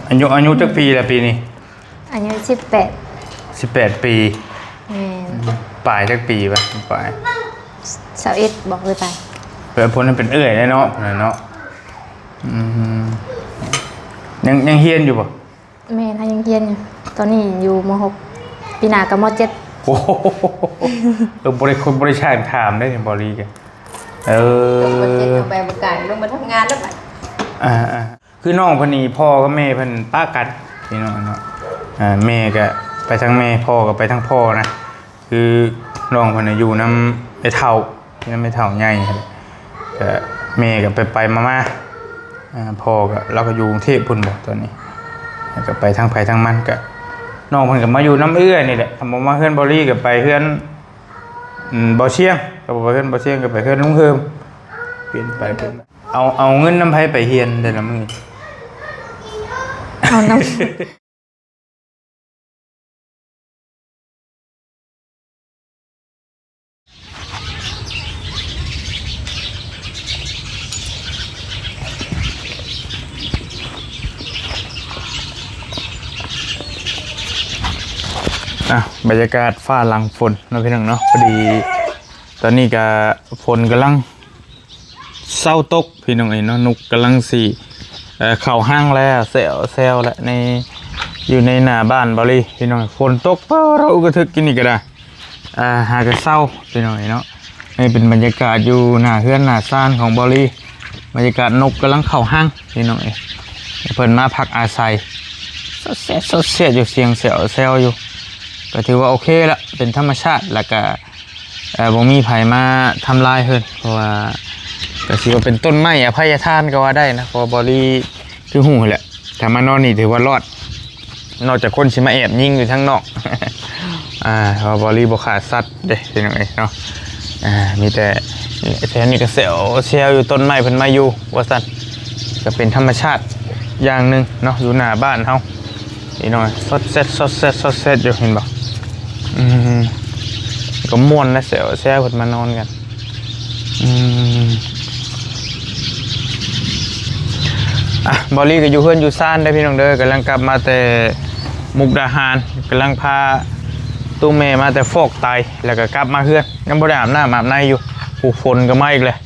ອາຍຸ ອາຍຸຈັກປີລະປີນີ້? ອາຍຸສິບແປດ ສິບແປດປີ. ແມ່ນ. ປາຍຈັກປີວະ? ປາຍ ຊາວເອັດ ບໍ່ ຫຼືປາຍ? ເອີ ເພິ່ນເປັນເອື້ອຍແລ້ວເນາະ ເນາະ. ອືມ ຍັງ ຍັງຮຽນຢູ່ບໍ່? ແມ່ນ ເຮົາຍັງຮຽນຢູ່ ຕອນນີ້ຢູ່ ມໍຫົກ ປີໜ້າກໍ ມໍເຈັດ. ໂອ້ໂຫ ເອີ ບໍ່ໄດ້ ບໍ່ໄດ້ຊ່າງຖາມເດ້ ບໍ່ລີກະ ເອີ ຈົບ ມໍເຈັດ ເອົາໄປບໍ່ກາຍ ລົງມາທຳງານແລ້ວບັດ. ອ່າໆ ຄືນ້ອງເພິ່ນນີ້ ພໍ່ກັບແມ່ເພິ່ນປະກັນ ພີ່ນ້ອງເນາະ. ອ່າ ແມ່ກໍໄປທາງແມ່ ພໍ່ກໍໄປທາງພໍ່ນະ. ຄືນ້ອງເພິ່ນນະຢູ່ນຳແມ່ເຖົ້າ ຢູ່ນຳແມ່ເຖົ້າໃຫຍ່ຫັ້ນແຫຼະ ກໍແມ່ກໍໄປໆມາໆ. ອ່າ ພໍ່ກໍ ລາວກໍຢູ່ກຸງເທບພຸ້ນບໍ ຕອນນີ້ ແລ້ວກໍໄປທາງໃຜທາງມັນ. ກໍນ້ອງເພິ່ນກໍມາຢູ່ນຳເອື້ອຍນີ້ແຫຼະ ຄັນບໍ່ມາເຮືອນບໍ່ລີກໍໄປເຮືອນ ອືມ ບໍ່ຊຽງ ກໍບໍ່ໄປເຮືອນບໍ່ຊຽງ ກໍໄປເຮືອນລຸງເຮີມ. ປ່ຽນໄປ ປ່ຽນມາ. ເອົາ ເອົາເງິນນຳໃຜໄປຮຽນແຕ່ລະມື້? ເອົານຳ ອ່ະ ບັນຍາກາດຟ້າຫຼັງຝົນເນາະ ພີ່ນ້ອງເນາະ. ພໍດີຕອນນີ້ກະຝົນກຳລັງ ເຊົາຕົກ ພີ່ນ້ອງເອີຍເນາະ. ນົກກຳລັງຊິ ເອີ ເຂົ້າຮັງແລ້ວ ແຊວແຊວແລ້ວ ໃນ ຢູ່ໃນໜ້າບ້ານເບົາລີ ພີ່ນ້ອງ. ຝົນຕົກ ປາ ເຮົາກະຖືກກິນນີ້ກະໄດ້ ອ່າ ຫາກະເຊົາ ພີ່ນ້ອງເອີຍເນາະ. ນີ້ເປັນບັນຍາກາດຢູ່ໜ້າເຮືອນໜ້າຊານຂອງເບົາລີ ບັນຍາກາດນົກກຳລັງເຂົ້າຮັງ ພີ່ນ້ອງເອີຍ. ເພິ່ນມາພັກອາໄສ ສອດແຊດ ສອດແຊດຢູ່ ສຽງແຊວແຊວຢູ່ ກະຖືວ່າໂອເຄລະ ເປັນທຳມະຊາດ ແລ້ວກະ ເອີ ບໍ່ມີໃຜມາທຳລາຍເພິ່ນ ເພາະວ່າກະຊິວ່າເປັນຕົ້ນໄມ້ອະໄພຍະທານກໍວ່າໄດ້ນະ. ເພາະວ່າເບົາລີຄືຮູ້ແຫຼະ ຖ້າມານອນນີ້ຖືວ່າລອດ ນອກຈາກຄົນຊິມາແອບຍິງຢູ່ທາງນອກ ອ່າ ເພາະວ່າເບົາລີບໍ່ຂ້າສັດເດ້ ພີ່ນ້ອງເອີຍເນາະ. ອ່າ ມີແຕ່ແຖວນີ້ກະແຊວແຊວຢູ່ ຕົ້ນໄມ້ເພິ່ນມາຢູ່ວ່າຊັ້ນ ກະເປັນທຳມະຊາດຢ່າງໜຶ່ງເນາະ ຢູ່ໜ້າບ້ານເຮົາ. ພີ່ນ້ອງ ສອດແຊດ ສອດແຊດ ສອດແຊດຢູ່ ເຫັນບໍ່? ອືມ ກໍມ່ວນນະ ແຊວແຊວເພິ່ນມານອນກັນ. ອືມ ອ່ະ ເບົາລີກໍຢູ່ເຮືອນຢູ່ຊານເດີ ພີ່ນ້ອງເດີ. ກຳລັງກັບມາແຕ່ມຸກດາຫານ ກຳລັງພາຕູ້ແມ່ມາແຕ່ຟອກໄຕ ແລ້ວກໍກັບມາເຮືອນ ຍັງບໍ່ໄດ້ອາບນ້ຳອາບໃນຢູ່. ໂອ້ ຝົນກໍມາອີກແລ້ວ.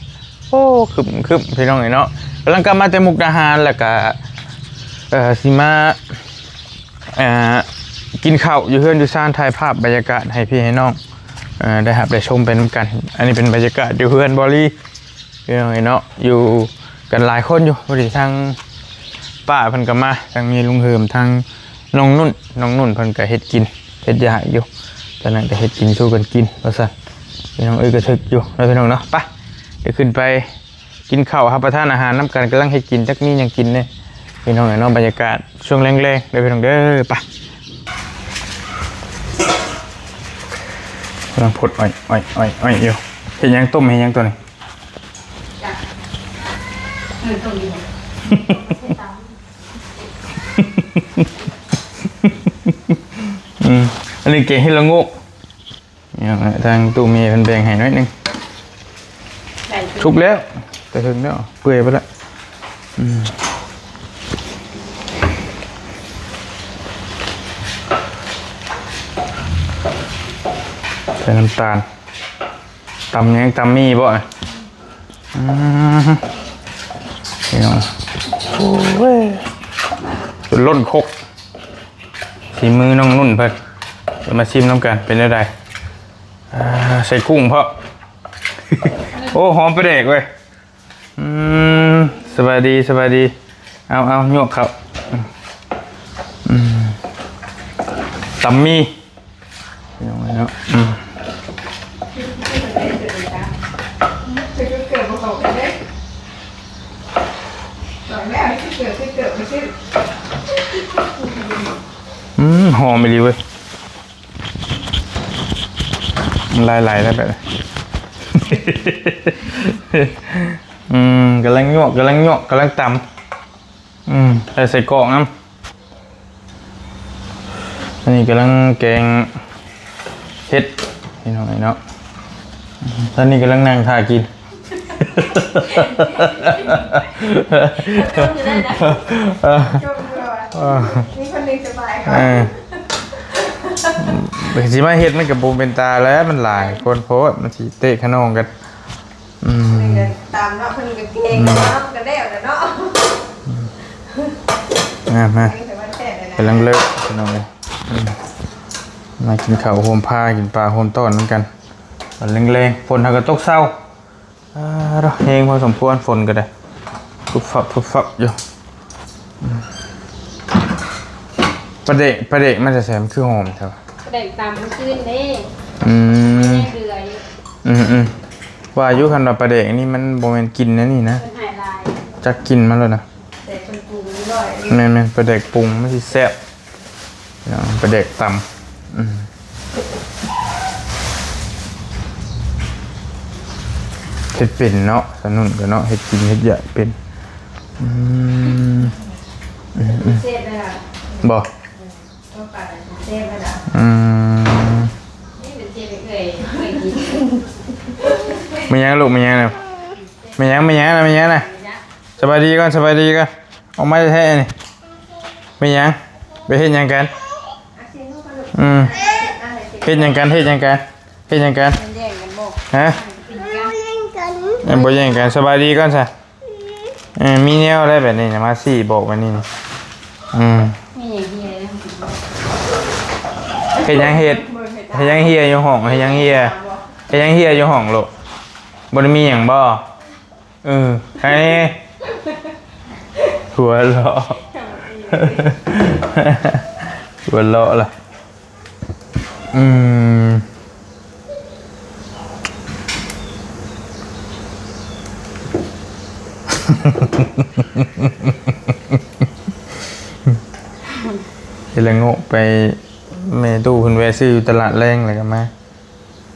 ໂອ້ ຄຶ້ມໆ ພີ່ນ້ອງເອີຍເນາະ. ກຳລັງກັບມາແຕ່ມຸກດາຫານ ແລ້ວກະ ເອີ ຊິມາ ເອີ ກິນເຂົ້າຢູ່ເຮືອນຢູ່ຊານ ຖ່າຍພາບບັນຍາກາດໃຫ້ພີ່ໃຫ້ນ້ອງ ເອີ ໄດ້ຮັບໄດ້ຊົມໄປນຳກັນ. ອັນນີ້ເປັນບັນຍາກາດຢູ່ເຮືອນເບົາລີ ພີ່ນ້ອງເອີຍເນາະ. ຢູ່ກັນຫຼາຍຄົນຢູ່ ພໍດີທາງປ້າເພິ່ນກໍມາ ທາງມີລຸງເຮີມ ທາງນ້ອງນຸ່ນ ນ້ອງນຸ່ນເພິ່ນກໍເຮັດກິນ ເຮັດຢາກຢູ່ ຕອນນັ້ນກໍເຮັດກິນສູ່ກັນກິນວ່າຊັ້ນ. ພີ່ນ້ອງເອີຍ ກະຖືກຢູ່ເນາະ ພີ່ນ້ອງເນາະ. ໄປ ດຽວຂຶ້ນໄປກິນເຂົ້າ ຮັບປະທານອາຫານນຳກັນ. ກຳລັງເຮັດກິນ ຈັກມີຫຍັງກິນເດ້ ພີ່ນ້ອງເອີຍເນາະ. ບັນຍາກາດຊ່ວງແລງໆເດີ ພີ່ນ້ອງເດີ. ໄປ ກຳລັງພົດອ້ອຍໆໆໆຢູ່. ເຮັດຫຍັງ? ຕົ້ມເຮັດຫຍັງຕົວນີ້? ອືມ ອັນນີ້ແກງເຫັດລະໂງກ ທາງຕູ້ເມເພິ່ນແບ່ງໃຫ້ໜ້ອຍໜຶ່ງ. ໄດ້ ສຸກແລ້ວ ແຕ່ເຖິງແລ້ວ ເປື່ອຍໄປແລ້ວ. ອືມ ໃສ່ນ້ຳຕານ. ຕຳຫຍັງ? ຕຳໝີ່ບໍ່? ອືມ ພີ່ນ້ອງ ໂອ້ຍ ຈົນລົ້ນຄົກ. ສີມືນ້ອງນຸ່ນເພິ່ນ ຈະມາຊີມນຳກັນ ເປັນແນວໃດ? ອ່າ ໃສ່ກຸ້ງພ້ອມ. ໂອ້ ຫອມປາແດກເວີຍ. ອືມ ສະບາຍດີ ສະບາຍດີ. ເອົາ ເອົາ ຍົກເຂົ້າ. ອືມ ຕຳໝີ່ ພີ່ນ້ອງເອີຍເນາະ. ອືມ ອືມ ຫອມອີ່ຫຼີເວີຍ. ມັນຫຼາຍໆແລ້ວແບບນີ້. ອືມ ກຳລັງຍົວະ ກຳລັງຍົວະ ກຳລັງຕຳ. ອືມ ໃສ່ໄສ້ກອກນຳ. ອັນນີ້ກຳລັງແກງເຫັດ ພີ່ນ້ອງເອີຍເນາະ. ຕອນນີ້ກຳລັງນັ່ງຖ້າກິນ. ເອີ ເອີ ມີຄົນໜຶ່ງສະບາຍ ເອີ ຊິມາເຮັດມັນກໍບໍ່ເປັນຕາແລ້ວ ມັນຫຼາຍຄົນໂພດ ມັນຊິເຕະຂະໜອງກັນ. ອືມ ຕາມເນາະ ເພິ່ນກໍເກັ່ງເນາະ ກໍແລ້ວແຫຼະເນາະ. ມາ ມາ ກຳລັງເລີກພີ່ນ້ອງເອີຍ. ອືມ ມາກິນເຂົ້າໂຮມພາ ກິນປາໂຮມຕ້ອນນຳກັນ. ຕອນແລງໆ ຝົນຫາກໍຕົກເຊົາ. ອ່າ ແຮງພໍສົມຄວນ ຝົນກໍໄດ້ ຟຸບຟັບ ຟຸບຟັບຢູ່. ອືມ ປາແດກ ປາແດກມາແຕ່ໃສ ມັນຄືຫອມແທ້ວະ? ປາແດກຕຳມື້ຄືນເດ້. ອືມ ຍັງເຫຼືອຢູ່. ອືມໆ ວ່າຢູ່ ຄັນວ່າປາແດກນີ້ມັນບໍ່ແມ່ນກິ່ນແນວນີ້ນະ ເພິ່ນໃຫ້ຫຼາຍ ຈັກກິ່ນມາໂລດນະ. ແຕ່ເພິ່ນປຸງເລີຍ ແມ່ນໆ ປາແດກປຸງມັນຊິແຊບ. ພີ່ນ້ອງ ປາແດກຕຳ ອືມ ເຮັດເປັນເນາະ ສາວນຸ່ນກໍເນາະ ເຮັດກິນເຮັດຢາກເປັນ. ອືມ ອືມ ອືມ ເຊຟໄດ້ລະ ບໍ່ ເອີ ເຂົ້າປາກເຊຟໄດ້ລະ. ອືມ ນີ້ເປັນເຊຟເອື້ອຍ ເອື້ອຍກິນ. ແມ່ນຫຍັງລູກ ແມ່ນຫຍັງນະ ແມ່ນຫຍັງ ແມ່ນຫຍັງນະ ແມ່ນຫຍັງນະ? ສະບາຍດີກ່ອນ ສະບາຍດີກ່ອນ. ອອກມາແທ້ໆ ນີ້ ແມ່ນຫຍັງ? ໄປເຮັດຫຍັງກັນ? ອືມ ເຮັດຫຍັງກັນ? ເຮັດຫຍັງກັນ? ເຮັດຫຍັງກັນ? ແຍ່ງກັນບໍ່? ຮະ? ບໍ່ແຍ່ງກັນ. ສະບາຍດີກ່ອນຊະ. ເອີ ມີແນວໃດແບບນີ້ນະ ມາຊີ້ບອກແບບນີ້ນະ. ອືມ ມີຫຍັງເຮຍ? ເຮັດຫຍັງເຮັດ? ເຮັດຫຍັງເຮຍຢູ່ຫ້ອງ? ເຮັດຫຍັງເຮຍ? ເຮັດຫຍັງເຮຍຢູ່ຫ້ອງໂລກ? ບໍ່ໄດ້ມີຫຍັງບໍ່? ເອີ ໃຫ້ຫົວເລາະ ຫົວເລາະລະ. ອືມ ເຮັດລະໂງະໄປ ແມ່ຕູ້ເພິ່ນແວ່ຊື້ຢູ່ຕະຫຼາດແລງ ແລ້ວກໍມາ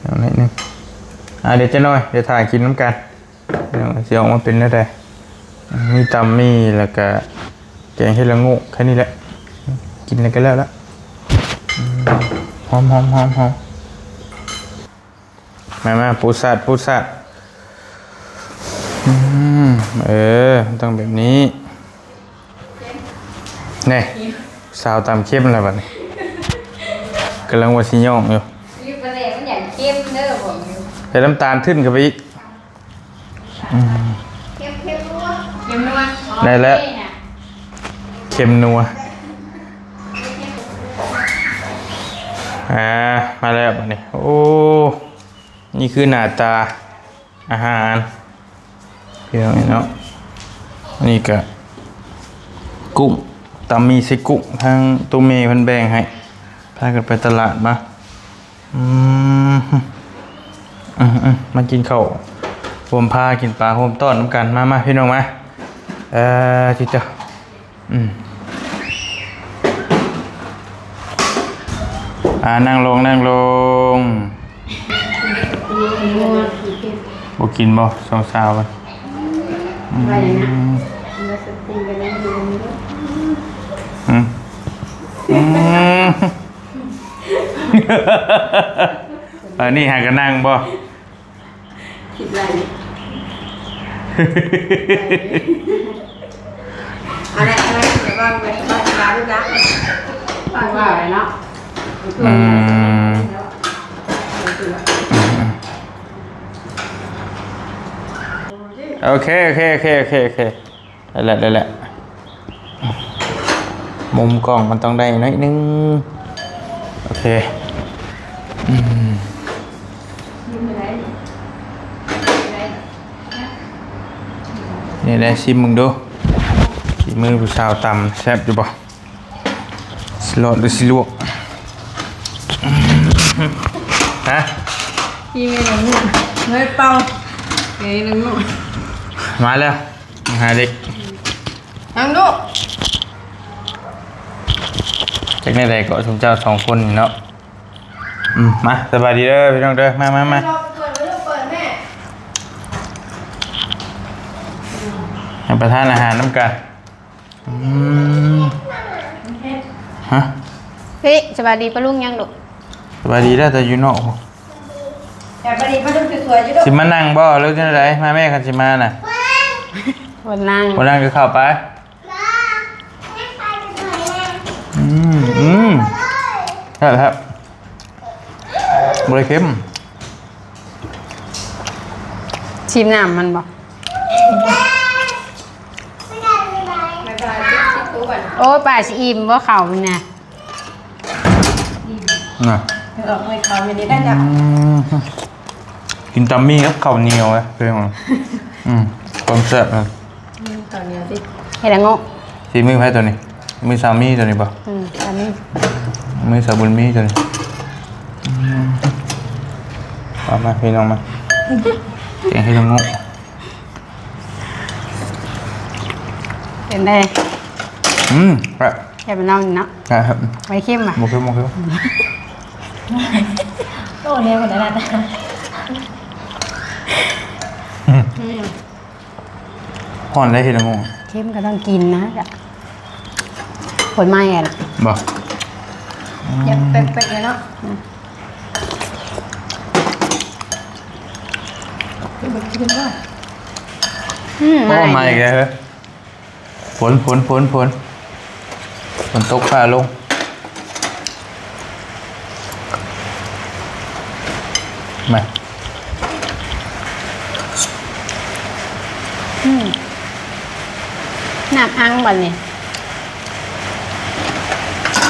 ເອົາໜ້ອຍໜຶ່ງ. ອ່າ ດຽວຈັກໜ້ອຍ ດຽວຖ້າກິນນຳກັນ. ພີ່ນ້ອງ ຊິອອກມາເປັນແນວໃດ? ມີຕຳໝີ່ ແລ້ວກະແກງເຫັດລະໂງກ ແຄ່ນີ້ແຫຼະ ກິນແລ້ວກໍແລ້ວລະ. ອືມ ຫອມໆໆໆ ມາໆ ປູສາດ ປູສາດ. ອືມ ເອີ ມັນຕ້ອງແບບນີ້. ແນ່ ສາວຕຳເຂັ້ມແລ້ວບັດນີ້ ກຳລັງວ່າຊິຍ້ອງຢູ່. ຢູ່ປາແດກມັນຫຍັງເຂັ້ມເດີ ບອກຢູ່ ໃສ່ນ້ຳຕານທຶ້ນເຂົ້າໄປອີກ. ອືມ ເຄັມ ເຄັມນົວ ເຄັມນົວ ໄດ້ແລ້ວ ເຄັມນົວ. ອ່າ ມາແລ້ວບັດນີ້ ໂອ້ ນີ້ຄືໜ້າຕາ ອາຫານພີ່ນ້ອງເນາະ. ອັນນີ້ກະກຸ້ງ ຕຳໝີ່ໃສ່ກຸ້ງ ທາງໂຕແມ່ເພິ່ນແບ່ງໃຫ້ ພາກັນໄປຕະຫຼາດມາ. ອືມ ອືມໆ ມາກິນເຂົ້າຮ່ວມພາ ກິນປາຮ່ວມຕ້ອນນຳກັນ. ມາໆ ພີ່ນ້ອງມາ. ເອີ ຕິດຕໍ່ ອືມ ອ່າ ນັ່ງລົງ ນັ່ງລົງ. ບໍ່ກິນບໍ່ ສອງສາວ? ອືມ ວ່າຫຍັງນະ? ອືມ ອືມ ເອີ ນີ້ຫາກະນັ່ງບໍ່? ຄິດໄວ້ ອັນນັ້ນ ອັນນັ້ນ ເດີ ວາງໄວ້ ວາງ ວາງໄວ້ນະ ວາງໄວ້ເນາະ. ອືມ ໂອເຄ ໂອເຄ ໂອເຄ ໂອເຄ ໂອເຄ. ໄດ້ແລ້ວ ໄດ້ແລ້ວ ມຸມກ້ອງມັນຕ້ອງໄດ້ໜ້ອຍໜຶ່ງ. ໂອເຄ ອືມ ນີ້ແຫຼະ ຊິມເບິ່ງດູ ສີມືຜູ້ສາວຕຳແຊບຢູ່ບໍ່? ຊິລອດຫຼືຊິລວກ? ຮະ? ທີ່ເມນູເງຍເປົ່າ ເມນູ ມາແລ້ວ ຫາເດັກ ນັ່ງດູ ຈັກແນວໃດເກາະ ຊຸມເຈົ້າສອງຄົນນີ້ເນາະ. ອືມ ມາ ສະບາຍດີເດີພີ່ນ້ອງເດີ ມາ ມາ ມາ ເປີດ ເປີດແມ່ ຮັບປະທານອາຫານນຳກັນ. ອືມ ຮະ? ເຮີ້ຍ ສະບາຍດີປ້າລຸງຍັງລູກ? ສະບາຍດີແລ້ວ ແຕ່ຢູ່ນອກພຸ້ນ. ສະບາຍດີປ້າລຸງ ສວຍໆຢູ່ລູກ. ຊິມານັ່ງບໍ່ ຫຼືຈັ່ງໃດ? ມາແມ່ ຄັນຊິມານະ ບໍ່ນັ່ງ ບໍ່ນັ່ງກໍເຂົ້າໄປ. ອືມ ອືມ ແຊບໆ ບໍ່ໄດ້ເຄັມ. ຊີມນ້ຳມັນບໍ່? ໂອ້ ປ້າຊິອີ່ມບໍ່ເຂົ້ານີ້ນະ? ນະ ເອີ ເອົາໄວ້ເຂົ້າຢູ່ນີ້ໄດ້ຈ້ະ. ອືມ ກິນຕຳໝີ່ກັບເຂົ້າໜຽວເດ້ ເພິ່ນວ່າ. ອືມ ຄວາມແຊບນະ. ອືມ ເຂົ້າໜຽວຕິ ເຮັດລະໂງະ. ຝີມືໃຜຕົວນີ້? ມືສາມີຕົວນີ້ບໍ່? ອືມ ສາມີ ມືສາບຸນມີຕົວນີ້. ອືມ ເອົາມາພີ່ນ້ອງມາ ແກງເຮັດລະໂງະ. ເປັນໃດ? ອືມ ແຊບ ແຊບເນາະ ແຊບ ບໍ່ໄດ້ເຄັມຫວາ? ບໍ່ເຄັມ ບໍ່ເຄັມ. ໂອ້ ແນວຂະໜາດນັ້ນ. ອືມ ອືມ ຮ້ອນໄດ້ເຮັດລະໂງະ. ເຄັມກໍຕ້ອງກິນນະ ກະຄົນໃໝ່ຫັ້ນນະ. ບໍ່ ອືມ ຢາກແປກໆເນາະ. ອືມ ໂອ້ ມາອີກແລ້ວເຮີ້ຍ. ຝົນ ຝົນ ຝົນ ຝົນ ຝົນຕົກຟ້າລົງ. ມາ ອືມ ນ້ຳອັ່ງບັດນີ້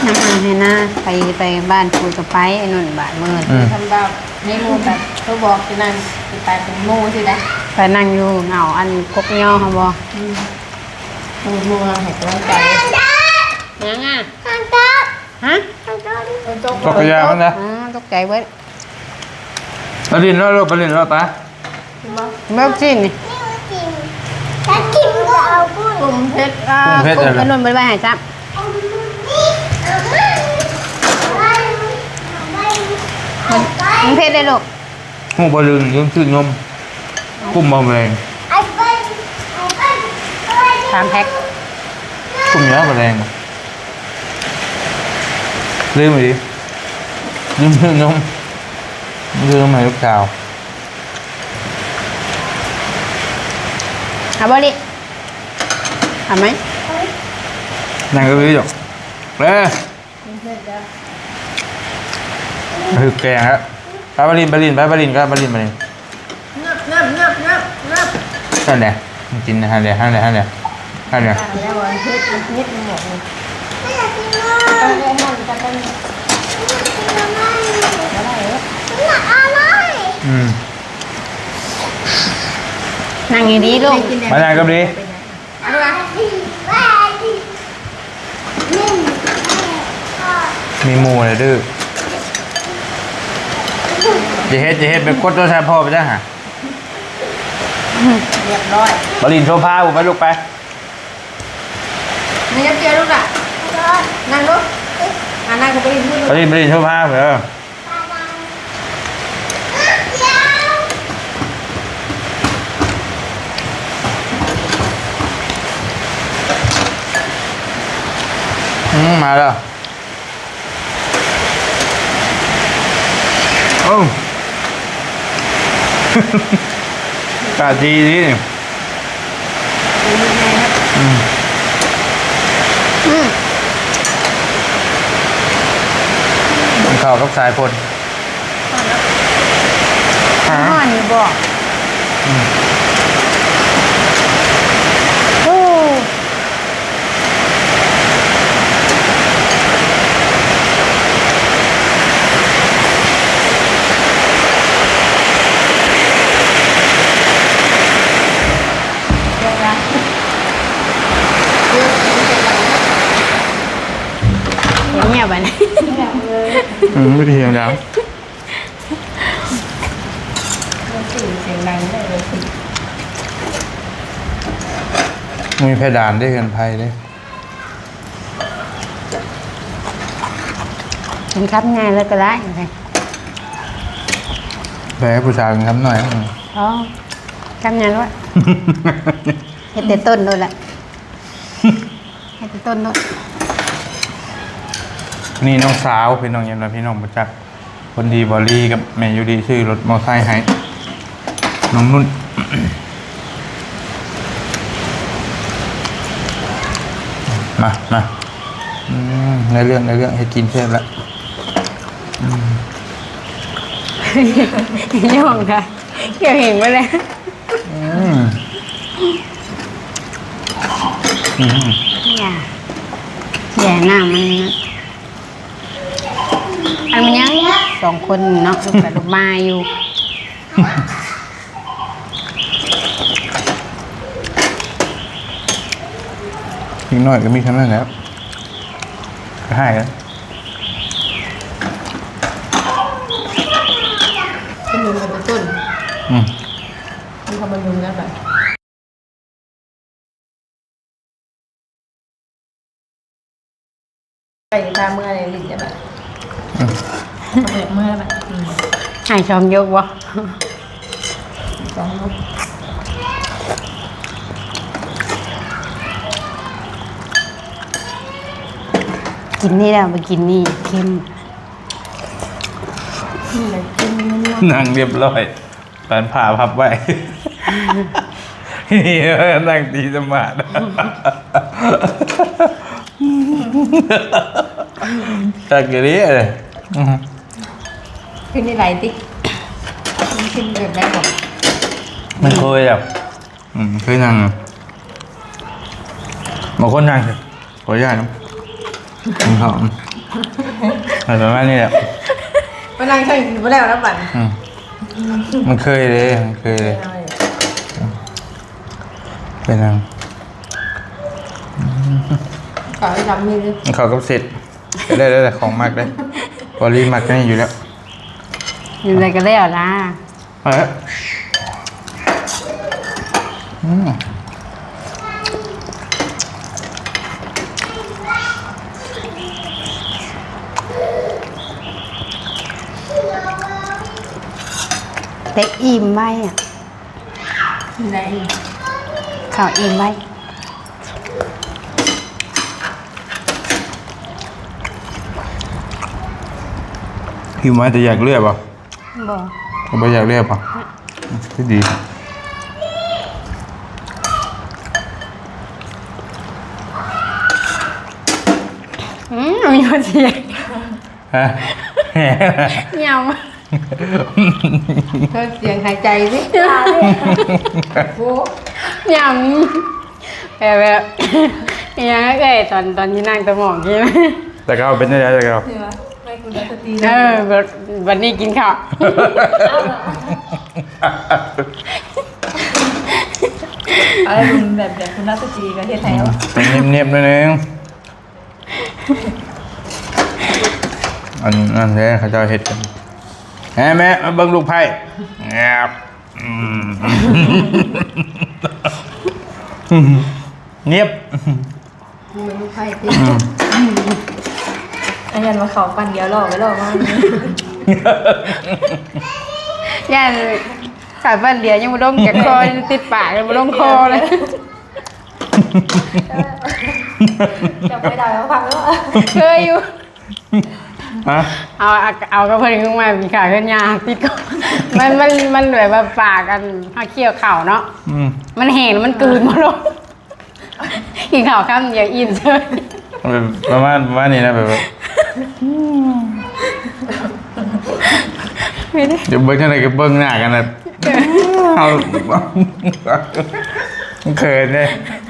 ນ້ຳອັ່ງໃຫ້ນາ. ໄປ ໄປບ້ານປຸຍກໍໄປ ໄອ້ນົນບາດມື້. ອືມ ທຳບາບໃນໝູ່ກັນ ໂທບອກຊິນັ້ນ ຊິໄປເປັນໝູ່ຊິໄດ້ ໄປນັ່ງຢູ່ເຫງົ້າອັນກົກຍໍຫັ້ນບໍ່? ອືມ ໝູ່ ໝູ່ໃຫ້ກຳລັງໃຈ. ຫຍັງອ່ະ? ຮະ? ຕົກກະຍາມັນນະ. ອໍ ຕົກໃຈເບິດ. ໄປຫຼິ້ນເນາະລູກ ໄປຫຼິ້ນເນາະ ໄປ. ເບິ່ງຊີ້ນນີ້ ກຸ້ງເຜັດ ກຸ້ງເຜັດ ອັນນັ້ນ ອັນນັ້ນບໍ່ໄດ້ໃຫ້ຊ້ຳ. ມັນ ມັນເຜັດເດ້ລູກ. ຮູ້ບໍ່ ລືມ ລືມຊື້ນົມ. ກຸ້ມບໍ່ແມງ ສາມແພັກ. ກຸ້ມຫຍັງບໍ່ແມງ ລືມອີ່ຫຼີ ລືມຊື້ນົມ ຊື້ນົມໃຫ້ລູກສາວ. ເອົາບໍ່ລິ ເອົາໄໝ? ນັ່ງເອົາຢູ່. ເອີ ຖືກແກງແລ້ວ. ໄປ ໄປຫຼິ້ນ ໄປຫຼິ້ນ ໄປ ໄປຫຼິ້ນ ໄປຫຼິ້ນ ໄປຫຼິ້ນ. ງັບ ງັບ ງັບ ງັບ ງັບ. ນັ້ນແຫຼະ ມັນກິນຫັ້ນແຫຼະ ຫັ້ນແຫຼະ ຫັ້ນແຫຼະ ຫັ້ນແຫຼະ. ແລ້ວມັນເຜັດ ມັນເຜັດ ມັນບອກເລີຍ. ອືມ ນັ່ງດີໆລູກ. ມານັ່ງກັບດີ. ມີໝູ່ແລ້ວດື້. ຢ່າເຮັດ ຢ່າເຮັດ ໄປກົດໂທລະສັບພໍ່ໄປຊະຫາ. ຮຽບຮ້ອຍ. ໄປຫຼິ້ນໂຊຟາພຸ້ນ ໄປລູກໄປ. ນີ້ເດຍລູກຫຼ້າ ນັ່ງລູກ. ອ່າ ນັ່ງ ໄປຫຼິ້ນພຸ້ນ ໄປຫຼິ້ນ ໄປຫຼິ້ນໂຊຟາພຸ້ນ. ອືມ ມາແລ້ວ. ໂອ້ ກາດດີດີນີ້. ອືມ ອືມ ມັນເຂົ້າກັບສາຍຝົນ. ຮະ? ຮ້ອນຢູ່ບໍ່? ອືມ ໂອ້. ເງຍບບັດນີ້ ອືມ ບໍ່ໄດ້ເຮັດຫຍັງ. ມີເພດານເດ້ ເຮືອນໄຜ່ເດ້. ກິນຄຳໃຫຍ່ເລີຍກໍໄດ້. ແບບຜູ້ສາວກິນຄຳນ້ອຍ. ອໍ ຄຳໃຫຍ່ໂລດ. ເຮັດແຕ່ຕົ້ນໂລດລະ. ເຮັດແຕ່ຕົ້ນເນາະ. ນີ້ນ້ອງສາວ ພີ່ນ້ອງ ຍາມໃດພີ່ນ້ອງບໍ່ຈັກ ຄົນທີ່ບໍ່ລີກັບແມ່ຢູລີຊື້ລົດມໍໄຊໃຫ້ນ້ອງນຸ່ນ. ມາ ມາ. ອືມ ອືມ ໃນເລື່ອງ ໃນເລື່ອງເຮັດກິນແຊບລະ. ອືມ ຍ້ອງໄດ້ ກ່ຽວເຫັນບໍ່ແລ້ວ. ອືມ ອືມ ຢ່າ ຢ່າ ນ້ຳມັນ ອັນມັນຍັງສອງຄົນເນາະ ລູກໄປລູກມາຢູ່. ເດັກນ້ອຍກໍມີສ່ຳນັ້ນແຫຼະ ກໍຮ້າຍແລ້ວ. ເປັນໜຸ່ມກັນແຕ່ຕົ້ນ. ອືມ ມີຄຳວ່າໜຸ່ມແລ້ວບັດ ໄປພາເມືອເລີຍຫຼິ້ນໄດ້ບັດ. ອືມ ເມືອບັດ. ອືມ ໃຫ້ຊອມຍົກບໍ່? ຊອມຍົກ. ກິນນີ້ແລ້ວ ບໍ່ກິນນີ້ເຄັມ. ນີ້ແຫຼະກິນມັນ ນັ່ງຮຽບຮ້ອຍ. ຕອນຜ້າພັບໄວ້ ນັ່ງຕີສະໝາດ ຈັກຢູ່ເດ້. ອືມ ເປັນໄດ້ຕິ? ມັນເປັນແບບໃດບໍ? ມັນເຄີຍແລ້ວ. ອືມ ເຄີຍນັ່ງ. ບາງຄົນນັ່ງ ຂໍອະນຸຍາດນຳ ກິນເຂົ້າ ອືມ ປະມານນີ້ແຫຼະ ມານັ່ງໃສ່ກິນບໍ່ແລ້ວນຳບັດ. ອືມ ມັນເຄີຍເດ້ ມັນເຄີຍເດ້ ໄປນັ່ງ. ເຂົ້າກັບເສັດ ໄດ້ໆ ຂອງມັກເດ້ ວາລີມັກແນວນີ້ຢູ່ແລ້ວ ຢູ່ໃດກໍແລ້ວນະ. ເອີ ອືມ ແຕ່ອີ່ມໄວອະ ໄດ້ອີ່ມ ເຂົ້າອີ່ມໄວ. ອີ່ມໄວແຕ່ຢາກເລືອດບໍ່? ບໍ່ ກໍບໍ່ຢາກເລືອດບໍ່? ອືມ ຄືດີ. ອືມ ມີຄົນສຽງ ຮະ? ຍຳ ເພິ່ນສຽງຫາຍໃຈຊິ ໂອ້ ຍຳ ແບບ ແບບ ອີຫຍັງເອີຍ ຕອນ ຕອນທີ່ນັ່ງຕະໝອງທີ່ ແຕ່ເກົ່າເປັນຈັ່ງໃດແຕ່ເກົ່າ? ເອີ ບັດ ບັດນີ້ກິນເຂົ້າ ເອົາ ເອົາ ແບບ ແບບຄຸນລາດສະຕີກໍເຮັດໃຫ້ເອົາ ເປັນເນັບໆ ໜ້ອຍໜຶ່ງ. ອັນນັ້ນເດ້ ເຂົາເຈົ້າເຮັດກັນ ແມ່ ແມ່ ມາເບິ່ງລູກໄພ້ ແງບ ອືມ ເນັບ ເບິ່ງລູກໄພ້ຕິ ອືມ ອັນນັ້ນວ່າເຂົ້າປັ້ນດຽວລໍໄປລໍມາ ຢ້ານເຂົ້າປັ້ນດຽວຍັງບໍ່ລົງຈາກຄໍ ຕິດປາກຍັງບໍ່ລົງຄໍເລີຍ. ຈຳໄປໄດ້ວ່າຟັງແລ້ວ ເຄີຍຢູ່ ຮະ ເອົາ ເອົາກັບເພິ່ນຂຶ້ນມາກິນຂ້າວເຮືອນຍາຕິດ ມັນ ມັນ ມັນແບບວ່າປາກອັນເຮົາຄ້ຽວເຂົ້າເນາະ ອືມ ມັນແຫ້ງ ມັນກືນບໍ່ລົງ ກິນຂ້າວຄຳດຽວອີ່ມເຊີຍ ປະມານ ປະມານນີ້ນະ ແບບວ່າ ດຽວເບິ່ງຈັ່ງໃດກໍເບິ່ງໜ້າກັນນະ ເອີ ເຮົາ ເຂີນເດ້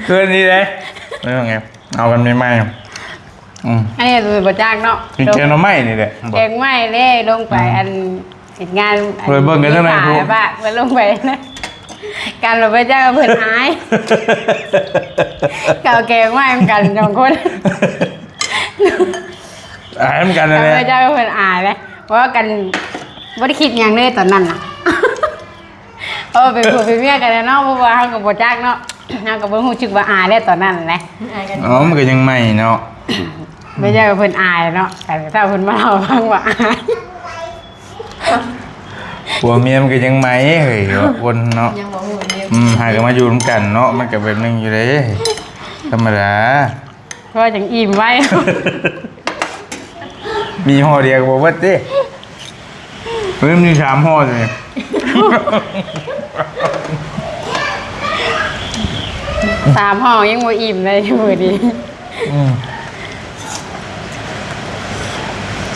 ເຂີນນີ້ເດ້ ເປັນໄງ? ເອົາກັນໃໝ່ໆ ອືມ ອັນນີ້ບໍ່ຈັກເນາະ ກິນແກງໜໍ່ໄມ້ນີ້ແຫຼະ ແກງໄມ້ເດ້ ລົງໄປ ອືມ ອັນເຮັດງານ ເພິ່ນເບິ່ງກັນຈັ່ງໃດ ເພິ່ນລົງໄປ ການລະເບີດເຈົ້າເພິ່ນອາຍ ກໍເອົາແກງໄວ້ນຳກັນສອງຄົນ ອາຍນຳກັນນັ້ນແຫຼະ ລະເບີດເຈົ້າເພິ່ນອາຍເດ້ ເວົ້າກັນ ບໍ່ໄດ້ຄິດຫຍັງເລີຍຕອນນັ້ນນະ. ເອີ ເປັນຜົວເປັນເມຍກັນແຫຼະເນາະ ເພາະວ່າເຮົາກໍບໍ່ຈັກເນາະ ເຮົາກໍບໍ່ຮູ້ສຶກວ່າອາຍແລ້ວຕອນນັ້ນແຫຼະ ອາຍກັນ ອໍ ມັນກໍຍັງໃໝ່ເນາະ ບໍ່ໃຊ່ວ່າເພິ່ນອາຍເນາະ ແຕ່ຖ້າເພິ່ນມາເລົ່າໃຫ້ຟັງວ່າອາຍ ຜົວເມຍມັນກໍຍັງໃໝ່ເຮີ້ຍ ຄົນເນາະ ຍັງບໍ່ຮູ້ເມຍ ອືມ ຫາກໍມາຢູ່ນຳກັນເນາະ ມັນກໍແບບໜຶ່ງຢູ່ເດ້ ທຳມະດາ. ເພາະວ່າຈັ່ງອີ່ມໄວ ມີຫໍ່ດຽວກໍບໍ່ເບິດຕິ ມັນມີສາມຫໍ່ນີ້ ສາມຫໍ່ຍັງບໍ່ອີ່ມເລີຍມື້ນີ້ ອືມ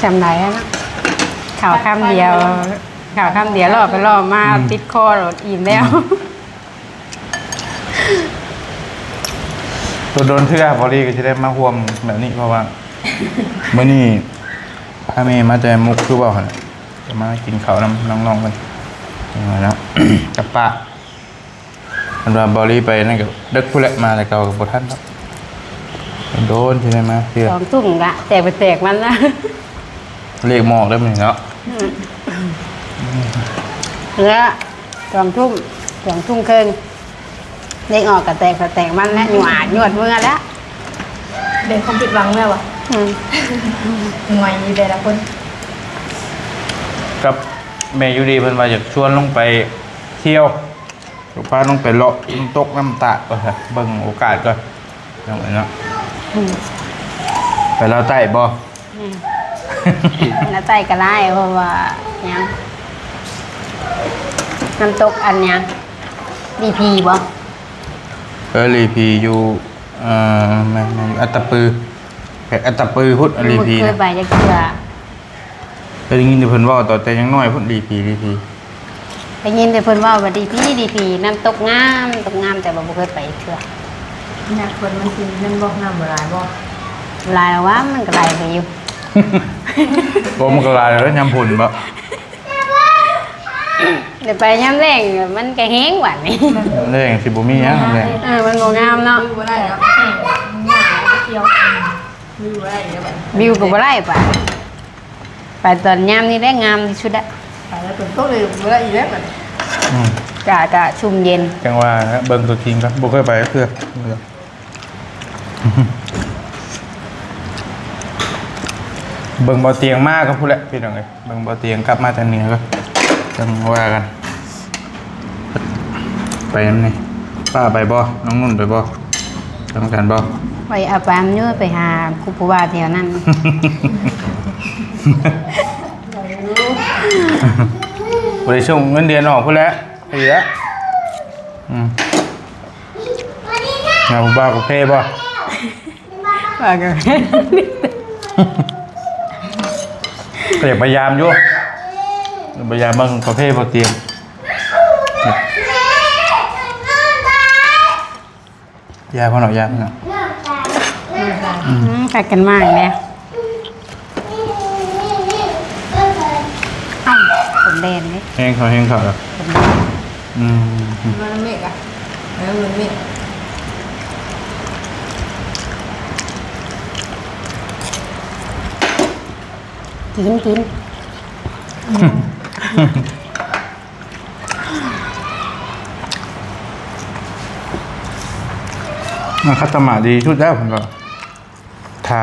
ຈຳໄດ້ແລ້ວເນາະ ເຂົ້າຄຳດຽວ ເຂົ້າຄຳດຽວ ເລາະໄປເລາະມາ ອືມ ຕິດຄໍໂລດ ອີ່ມແລ້ວ ອືມ ໂດນໆເທື່ອ ພໍດີກໍຊິໄດ້ມາຮ່ວມແບບນີ້ ເພາະວ່າມື້ນີ້ພາແມ່ມາແຕ່ມຸກ ຄືເວົ້າຫັ້ນແຫຼະ ຈະມາກິນເຂົ້ານຳນ້ອງໆເພິ່ນເນາະ ກັບປ້າ. ເພິ່ນວ່າບໍ່ລີໄປນັ້ນກໍເດິກພຸ້ນແຫຼະ ມາແຕ່ເກົ່າກໍບໍ່ທັນດອກ ໂດນຊິໄດ້ມາເທື່ອ ສອງທຸ່ມກະແຕກໄປແຕກມັນລະ ເລກມອອກເດີມື້ນີ້ເນາະ ອືມ ແລ້ວສອງທຸ່ມ ສອງທຸ່ມເຄິ່ງ ເລກອອກກໍແຕກໄປແຕກມັນແຫຼະ ຍວດຍວດເມືອແລ້ວ ເປັນຄວາມຜິດຫວັງແລ້ວວະ ອືມ ຫວຍແຕ່ລະຄົນ ກັບແມ່ຢູ່ດີເພິ່ນວ່າຢາກຊວນລົງໄປທ່ຽວ ພານ້ອງໄປເລາະນ້ຳຕົກນ້ຳຕາດ ເບິ່ງໂອກາດກ່ອນ ນ້ອງເອີຍເນາະ ອືມ ໄປລາວໃຕ້ບໍ່? ອືມ ລາວໃຕ້ກໍຫຼາຍ ເພາະວ່າຫຍັງ ນ້ຳຕົກອັນຫຍັງ ລີພີບໍ່? ເອີ ລີພີຢູ່ ເອີ ແມ່ນໆ ອັດຕະປື ແຂວງອັດຕະປືພຸ້ນ ລີພີ ບໍ່ເຄີຍໄປຈັກເທື່ອ. ເຄີຍໄດ້ຍິນແຕ່ເພິ່ນເວົ້າຕອນແຕ່ຍັງນ້ອຍພຸ້ນ ລີພີ ລີພີ ໄດ້ຍິນແຕ່ເພິ່ນເວົ້າວ່າ ລີພີ ລີພີ ນ້ຳຕົກງາມ ຕົກງາມ ແຕ່ວ່າບໍ່ເຄີຍໄປເທື່ອ ຍາມຝົນມັນຊິແມ່ນບໍ່ ນ້ຳບໍ່ຫຼາຍບໍ່? ຫຼາຍວ່າ ມັນກໍໄຫຼໄປຢູ່ ບໍ່ ມັນກໍຫຼາຍແລ້ວຍາມຝົນບໍ່? ໄດ້ໄປຍາມແລ້ງ ມັນກໍແຫ້ງບາດນີ້ ຍາມແລ້ງຊິບໍ່ມີຫຍັງ ຍາມແລ້ງ ເອີ ມັນບໍ່ງາມເນາະ ວິວບໍ່ໄດ້ເນາະ ຫຍ້າມັນກໍຂຽວ ວິວບໍ່ໄດ້ເດ້ບາດນີ້ ວິວກໍບໍ່ໄດ້ບາດນີ້. ໄປຕອນຍາມນີ້ແຫຼະງາມທີ່ສຸດລະ ໄປແລ້ວຝົນຕົກເລີຍບໍ່ໄດ້ອີກແລ້ວບັດນີ້ ອືມ ກະ ກະຊຸ່ມເຢັນ ຈັ່ງວ່າເບິ່ງຕົວຈິງກ່ອນ ບໍ່ເຄີຍໄປຈັກເທື່ອ ເບິ່ງເບົາຕຽງມາກໍພຸ້ນແຫຼະພີ່ນ້ອງເອີຍ ເບິ່ງເບົາຕຽງກັບມາຈາກເໜືອກ່ອນ ຈັ່ງວ່າກັນ ໄປນຳນີ້ ປ້າໄປບໍ່? ນ້ອງນຸ່ນໄປບໍ່? ໄປນຳກັນບໍ່? ໄປ ອາ ໄປນຳຢູ່ ໄປຫາຄູປູ່ບາແຖວນັ້ນ ບໍ່ໄດ້ສົ່ງເງິນເດືອນອອກພຸ້ນແຫຼະ ໄປແລ້ວ ອືມ ຫາຜູ້ບ່າວກາເຟບໍ່? ວ່າກາເຟ ກໍຢາກໄປຢາມຢູ່ ໄປຢາມເບິ່ງກາເຟບໍ່ຕຽງ ຢາເພິ່ນເນາະ ຢາເພິ່ນເນາະ ອືມ ອືມ ກັດກັນມາອີກແລ້ວ ອ້າວ ຝົນແລ່ນເດ້ ແຮງເຂົ້າ ແຮງເຂົ້າແລ້ວ ຝົນແລ່ນ ອືມ ມັນເມກອະ ເອີ ມັນເມກ ກິນ ກິນ ອືມ ມັນຄັດຕະໝະດີທີ່ສຸດແລ້ວ ເພິ່ນວ່າ ຖ້າ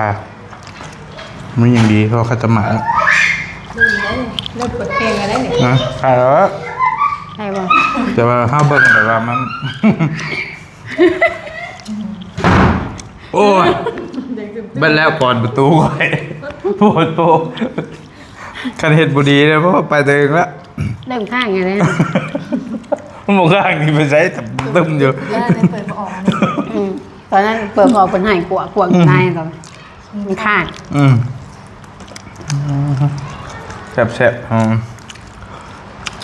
ມີຫຍັງດີເທົ່າຄັດຕະໝະແລ້ວ ເລີ່ມເປີດເພງແລ້ວເດ້ນີ້ ນະ ຖ້າແລ້ວ ໄດ້ບໍ່? ແຕ່ວ່າເຮົາເບິ່ງແບບວ່າມັນ ໂອ້ຍ ເບິ່ງແລ້ວກ່ອນປະຕູຂ້ອຍ ໂອ້ໂຕ ຄັນເຮັດບໍ່ດີເດ້ ໂອ້ ໄປແຕ່ເທິງລະ ເລີ່ມຄ້າງແລ້ວ ມັນບໍ່ຄ້າງ ຊິໄປໃສ ຕຶ້ມຢູ່ ເອີ ໄດ້ເປີດບໍ່ອອກ ອືມ ຕອນນັ້ນເປີດບໍ່ອອກ ເພິ່ນໃຫ້ກວກ ກວກຢູ່ໃນ ອືມ ຕອນມັນຄ້າງ ອືມ ແຊບໆ ຫອມ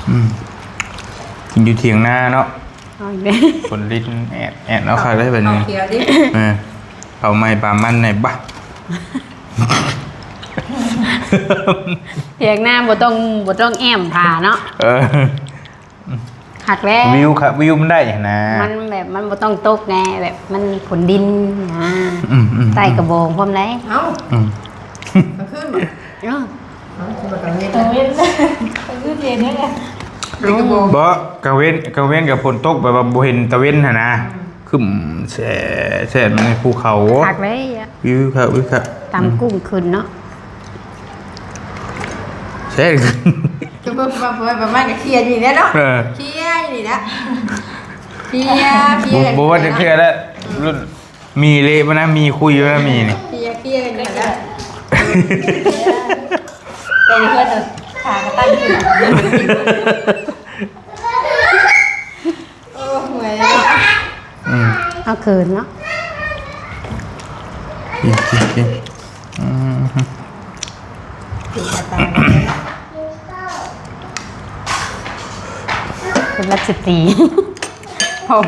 ອືມ ກິນຢູ່ຖຽງນາເນາະ ເອົາອີກແລ້ວ ຝົນລິນແອດໆ ເອົາຄັກເລີຍບັດນີ້ ເອົາຂຽວດິ ເອີ ເຜົາໄໝ້ປາມັນແນ່ບະ ຖຽງນາບໍ່ຕ້ອງ ບໍ່ຕ້ອງແອ້ມຜາເນາະ ເອີ ຄັກແລ້ວ ວິວ ວິວມັນໄດ້ຫັ້ນນະ ມັນແບບ ມັນບໍ່ຕ້ອງຕົກແດ່ ແບບມັນຝົນດິນນະ ອືມໆໆ ໃຕ້ກະບອງພ້ອມໄດ໋ ເອົ້າ ອືມ ກາງຄືນບໍ່? ເອີ ເອົ້າ ຄືວ່າກາງເວັນ ກາງເວັນ ກາງຄືນເຢັນແທ້ ເອົ້າ ບໍ່ ກາງເວັນ ກາງເວັນກໍຝົນຕົກ ແບບວ່າບໍ່ເຫັນຕາເວັນຫັ້ນນະ ອືມ ຄຶ້ມແສ ແສ ມັນໃນພູເຂົາ ຄັກເລີຍ ວິວຄັກ ວິວຄັກ ຕຳ ອືມ ກຸ້ງຂຶ້ນເນາະ ແຊ ຈະເບິ່ງວ່າ ປະມານ ປະມານກໍເຄຍຢູ່ນີ້ແຫຼະເນາະ ເອີ ເຄຍຢູ່ນີ້ແຫຼະ ເຄຍ ເຄຍ ບໍ່ ບໍ່ວ່າຈະເຄຍແລ້ວ ລຸ້ນ ມີເລະບໍ່ນະ ມີຄຸຍບໍ່ນະ ມີນີ້ ເຄຍ ເຄຍຢູ່ນີ້ແຫຼະ ເປັນເພື່ອນຂາກະຕັ້ງຂຶ້ນ ໂອ້ ເມື່ອຍແລ້ວເນາະ ອືມ ເອົາຄືນເນາະ ກິນ ກິນ ກິນ ອືມ ອືມ ກຸລະສະຕີ ພ້ອມ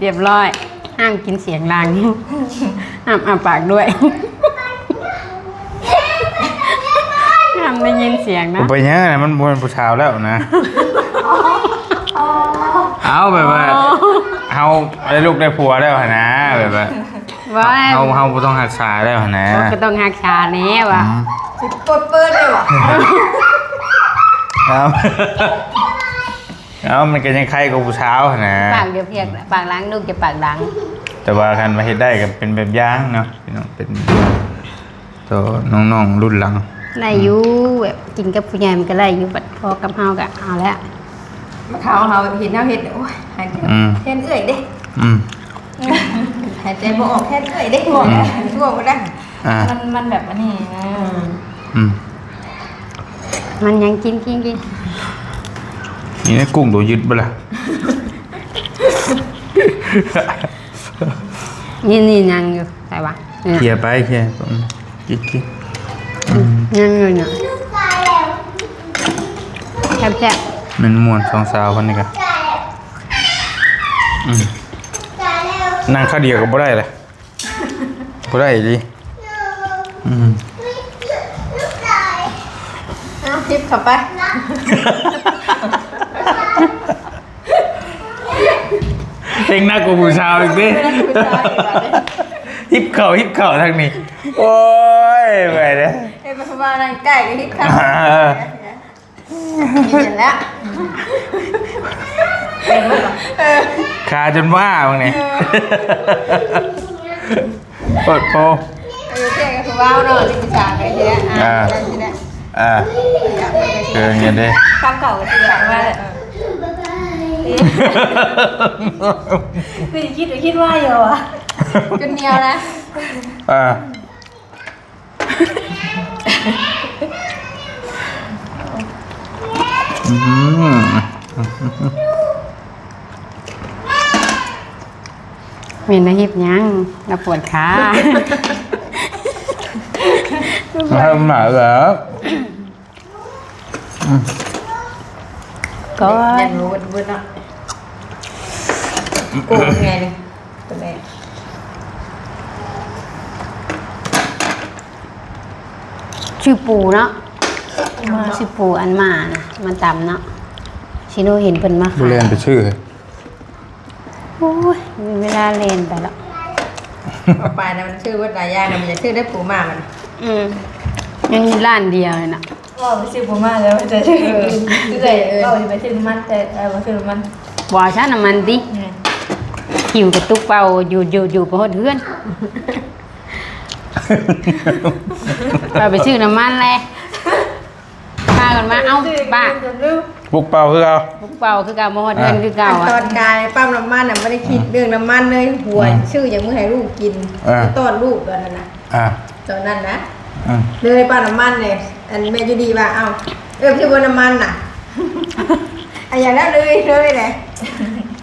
ຮຽບຮ້ອຍ. ຫ້າມກິນສຽງດັງ ຫ້າມອ້າປາກດ້ວຍ ຫ້າມໄດ້ຍິນສຽງນະ. ບໍ່ເປັນຫຍັງນະ ມັນບໍ່ແມ່ນຜູ້ສາວແລ້ວນະ. ເອົາ ແບບວ່າ ອໍ ເຮົາໄດ້ລູກໄດ້ຜົວແລ້ວຫັ້ນນະ ແບບວ່າ ວ່າ ເຮົາ ເຮົາບໍ່ຕ້ອງຮັກສາແລ້ວຫັ້ນນະ. ກໍຕ້ອງຮັກສາແດ່ວ່າ ອືມ ຊິເປີດເປີດໄດ້ບໍ່? ເອົາ ເອົາ ມັນກໍຍັງໄຄກວ່າຜູ້ສາວຫັ້ນນະ. ປາກດຽວພຽກ ປາກຫຼັງ ລູກຈະປາກດັງ. ແຕ່ວ່າຄັນວ່າເຮັດໄດ້ກໍເປັນແບບຢ່າງເນາະ ພີ່ນ້ອງ ເປັນ ຕໍ່ນ້ອງໆລຸ້ນຫຼັງ. ໄດ້ຢູ່ ອືມ ແບບກິນກັບຜູ້ໃຫຍ່ມັນກໍໄດ້ຢູ່ ບັດພໍກັບເຮົາກໍເອົາແລ້ວ. ເຂົາ ເຮົາເຫັນເຮົາເຮັດ ໂອ້ຍ ຫາຍໃຈ ອືມ ແທນເອື້ອຍເດ້. ອືມ ຫາຍໃຈບໍ່ອອກແທນເອື້ອຍເດ້ ອືມ ຕົວະບໍ່ໄດ້. ອ່າ ມັນ ມັນແບບອັນນີ້ນະ. ອືມ ອືມ ມັນຍັງກິນ ກິນ ກິນ. ນີ້ນະ ກຸ້ງໂຕຍຶດບໍ່ລະ? ນີ້ ນີ້ຍັງຢູ່ ໃສ່ວະ ນີ້ນະ ເຄຍໄປ ເຄຍໄປ. ອືມ ກິນ ກິນ. ອືມ ຍັງຢູ່ນະ ແຊບໆ. ແມ່ນມ່ວນສອງສາວຄົນນີ້ກະ ອືມ ນັ່ງຄາວດຽວກໍບໍ່ໄດ້ລະ. ບໍ່ໄດ້ອີ່ຫຼີ. ອືມ ເອົາ ທິບເຂົ້າໄປ. ເຮັງໜັກກວ່າຜູ້ສາວອີກຕິ. ທິບເຂົ້າ ທິບເຂົ້າທາງນີ້. ໂອ້ຍ ເມື່ອຍເດ້. ເອີ ເພາະວ່ານັ່ງໃກ້ກໍທິບເຂົ້າ. ເອີ. ເຫັນແລ້ວ ເອີ ຂາຈົນວ່າບາງນີ້ ເອີ ໂພດໂພ. ເອີ ເທື່ອກໍຄືເວົ້າເນາະ ຊິສາໄປເທື່ອ ອ່າ ອ່າ ໄດ້ຊິໄດ້ ອ່າ ເອີ ເງິນເດ້ ຄຳເກົ່າກໍຊິໄດ້ວ່າ ຄືຄິດ ຄິດວ່າຢູ່ວ່າ ຈົນໜຽວນະ ອ່າ. ອືມ ແມ່ນນະ ເຮັດຫຍັງ ລາວປວດຂາ ມາແລ້ວ. ອືມ ກໍ ຍັງບໍ່ເບິດເນາະ ໂກງໄງນີ້ ຕົວນີ້ ຊື່ປູເນາະ ມາ ຊື່ປູອັນມານະ ມາຕຳເນາະ ຊິໂນເຫັນເພິ່ນມາຂາຍ ບໍ່ແລ່ນໄປຊື້. ໂອ້ຍ ມີເວລາແລ່ນໄປລະ ເອົາໄປນະ ມັນຊື້ເບິດຫຼາຍຢ່າງນະ ມັນຢາກຊື້ໄດ້ປູມາມັນ ອືມ ຍັງມີຮ້ານດຽວນີ້ນະ. ເວົ້າໄປຊື້ບໍ່ມາແລ້ວ ແຕ່ ເອີ ເອື້ອຍ ເອີ ເວົ້າຊິໄປຊື້ນ້ຳມັນ ແຕ່ ເອີ ບໍ່ຊື້ນ້ຳມັນ ບໍ່ເອົາຊະນ້ຳມັນຕິ ແມ່ນ ຫິວກະຕຸກເປົ່າຢູ່ ຢູ່ ຢູ່ໄປຮອດເຮືອນ ເອົາໄປຊື້ນ້ຳມັນແຫຼະ ພາກັນມາ ເອົ້າ ປ້າ ປຸກເປົ່າຄືເກົ່າ ປຸກເປົ່າຄືເກົ່າ ມາຮອດເຮືອນຄືເກົ່າ ຕອນກາຍປ້ຳນ້ຳມັນນະ ບໍ່ໄດ້ຄິດເລື່ອງນ້ຳມັນເລີຍ ຫົວ ອືມ ຊື້ຫຍັງມື້ໃຫ້ລູກກິນ ເອີ ໄປຕ້ອນລູກຕອນນັ້ນນະ ອ່າ ຕອນນັ້ນນະ ອືມ ເລີຍປ້ຳນ້ຳມັນເລີຍ ອັນແມ່ຢູ່ດີວ່າ ເອົ້າ ເອີ ຄືບໍ່ນ້ຳມັນນະ ອັນຢ່າງນັ້ນເລີຍ ເລີຍແຫຼະ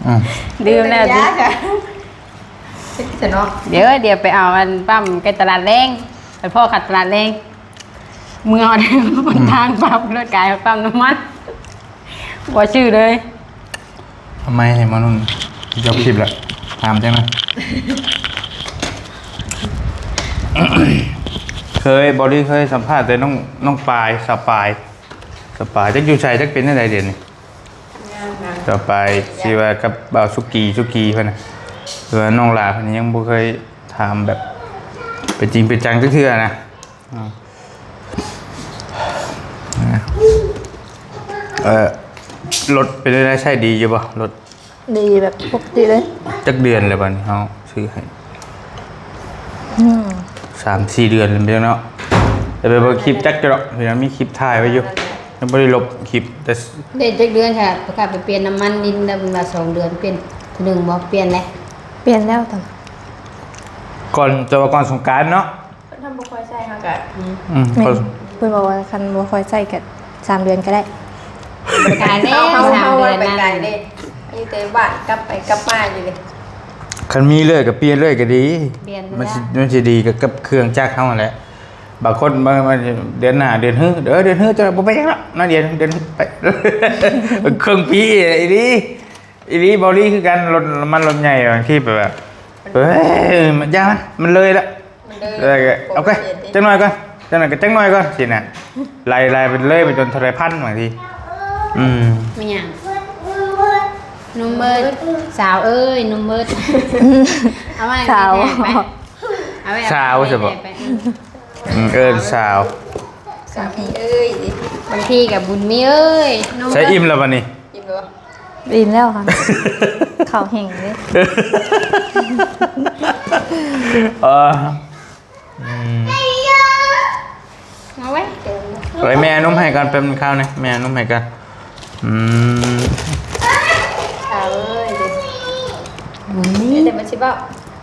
ອືມ ລືມແລ້ວຕິ ເນາະ ດຽວ ດຽວໄປເອົາອັນປ້ຳໃກ້ຕະຫຼາດແລງ ໄປພໍ້ກັນຕະຫຼາດແລງ ເມືອ ອືມ ທາງປ້ຳລົດກາຍປ້ຳນ້ຳມັນ ບໍ່ຊື້ເລີຍ. ທຳໄມໃຫ້ມານຸ່ນ ເຈົ້າຄລິບລະ ຖາມຈັ່ງນະ ເຄີຍ ບໍລິເຄີຍສຳພາດແຕ່ນ້ອງ ນ້ອງປາຍ ສາວປາຍ ສາວປາຍ ຈັກຢູ່ໃສ ຈັກເປັນແນວໃດດຽວນີ້ ສາວປາຍ ຊິວ່າກັບບ່າວສຸກີ ສຸກີເພິ່ນນະ ຫຼືວ່ານ້ອງຫຼ້າເພິ່ນຍັງບໍ່ເຄີຍຖາມແບບເປັນຈິງເປັນຈັງຈັກເທື່ອນະ. ເອີ ລົດເປັນແນວໃດ ໃຊ້ດີຢູ່ບໍ່ ລົດ? ດີແບບປົກກະຕິເລີຍ. ຈັກເດືອນແລ້ວບັດນີ້ເຮົາຊື້ໃຫ້? ອືມ ສາມສີ່ເດືອນແລ້ວເນາະ. ແຕ່ໄປເບິ່ງຄລິບຈັກຢູ່ດອກ ເຫັນວ່າມີຄລິບຖ່າຍໄວ້ຢູ່ ຍັງບໍ່ໄດ້ລົບຄລິບ ແຕ່ ໄດ້ຈັກເດືອນ ຖ້າ ຖ້າໄປປ່ຽນນ້ຳມັນດິນ ແລ້ວມັນວ່າສອງເດືອນປ່ຽນເທື່ອໜຶ່ງບໍ່? ປ່ຽນແລ້ວ ປ່ຽນແລ້ວຕອນ ກ່ອນ ແຕ່ວ່າກ່ອນສົງການເນາະ. ເພິ່ນທຳບໍ່ຄ່ອຍໃຊ້ ເຮົາກະ ອືມ ອືມ ແມ່ນ ເພິ່ນ ເພິ່ນບອກວ່າຄັນບໍ່ຄ່ອຍໃຊ້ກະສາມເດືອນກະໄດ້. ໄປໄກເດ້ ເຮົາ ສາມເດືອນນັ້ນ ໄປໄກເດ້ ຢູ່ແຕ່ບ້ານ ກັບໄປກັບມາຢູ່ເດ້. ຄັນມີເລື້ອຍກະປ່ຽນເລື້ອຍກະດີ ປ່ຽນ ມັນຊິ ມັນຊິດີກະກັບເຄື່ອງຈັກເຮົາຫັ້ນແຫຼະ. ບາງຄົນມາ ມາເດືອນໜ້າເດືອນຮື ເອີ ເດືອນຮືຈະບໍ່ໄປຫຍັງດອກ ໜ້ອຍດຽວ ເດືອນໄປ ເຄິ່ງປີ ອີ່ຫຼີ ອີ່ຫຼີ ເບົາຫຼີຄືກັນ ລົດນ້ຳມັນລົດໃຫຍ່ບາງທີແບບວ່າ ເອີຍ ຢ່າມັນ ມັນເລີຍລະ ມັນເລີຍ ເອີ ໂອເຄ ຈັກໜ້ອຍກ່ອນ ຈັກໜ້ອຍກໍຈັກໜ້ອຍກ່ອນ ຊີ້ນະ ໄລ່ ໄລ່ໄປເລີຍໄປຈົນເທົ່າໃດພັນບາງທີ ອືມ ແມ່ນຫຍັງ? ໜຸ່ມເບີດ ສາວເອີຍ ໜຸ່ມເບີດ ເອົາໄວ້ ສາວ ໄປ ເອົາໄວ້ ສາວ ເອົາໄວ້ ໃຊ່ບໍ່? ໄປ ອືມ ເອີ້ນສາວ ສາມີເອີຍ ບາງທີກໍບຸນມີເອີຍ ໜຸ່ມເບີດ ໃສ່ ອີ່ມແລ້ວບັດນີ້? ອີ່ມແລ້ວ ອີ່ມແລ້ວຄ່ະ ເຂົ້າແຫ້ງເດ້ ເອີ ອືມ ເອົາໄວ້ ເອົາໄວ້ ແມ່ເອົານົມໃຫ້ກ່ອນ ແປັບໜຶ່ງຄາວນີ້ ແມ່ເອົານົມໃຫ້ກ່ອນ ອືມ ສາວເອີຍ ບຸນມີ ແຕ່ມັນຊິເວົ້າ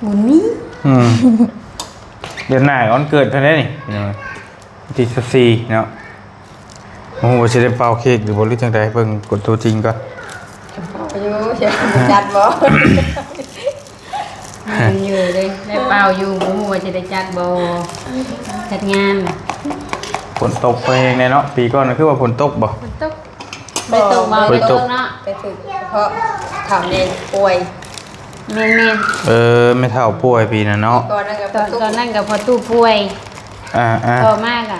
ບຸນມີ ອືມ ເດືອນໜ້າວັນເກີດເພິ່ນເດ້ນີ້ ພີ່ນ້ອງ ວັນທີສິບສີ່ເນາະ ບໍ່ຮູ້ວ່າຊິໄດ້ເປົ່າເຄ້ກຫຼືບໍ່ ຫຼືຈັ່ງໃດ ເບິ່ງກົນໂຕຈິງກ່ອນ ເປົ່າຢູ່ ຊິຈັດບໍ່ ແມ່ນຢູ່ເດ້ ໄດ້ເປົ່າຢູ່ ບໍ່ຮູ້ວ່າຊິໄດ້ຈັດບໍ່ ຈັດງານ ຝົນຕົກແຮງແດ່ເນາະ ປີກ່ອນຄືວ່າຝົນຕົກບໍ່? ຝົນຕົກ ບໍ່ໄດ້ຕົກບໍ່? ບໍ່ໄດ້ຕົກເນາະ ແຕ່ຖືກເພາະເຖົ້າແມ່ປ່ວຍ ແມ່ນໆ ເອີ ແມ່ເຖົ້າປ່ວຍປີນັ້ນເນາະ ຕອນນັ້ນກໍ ຕອນ ຕອນນັ້ນກໍພໍ່ຕູ້ປ່ວຍ ອ່າໆ ຕໍ່ມາກໍ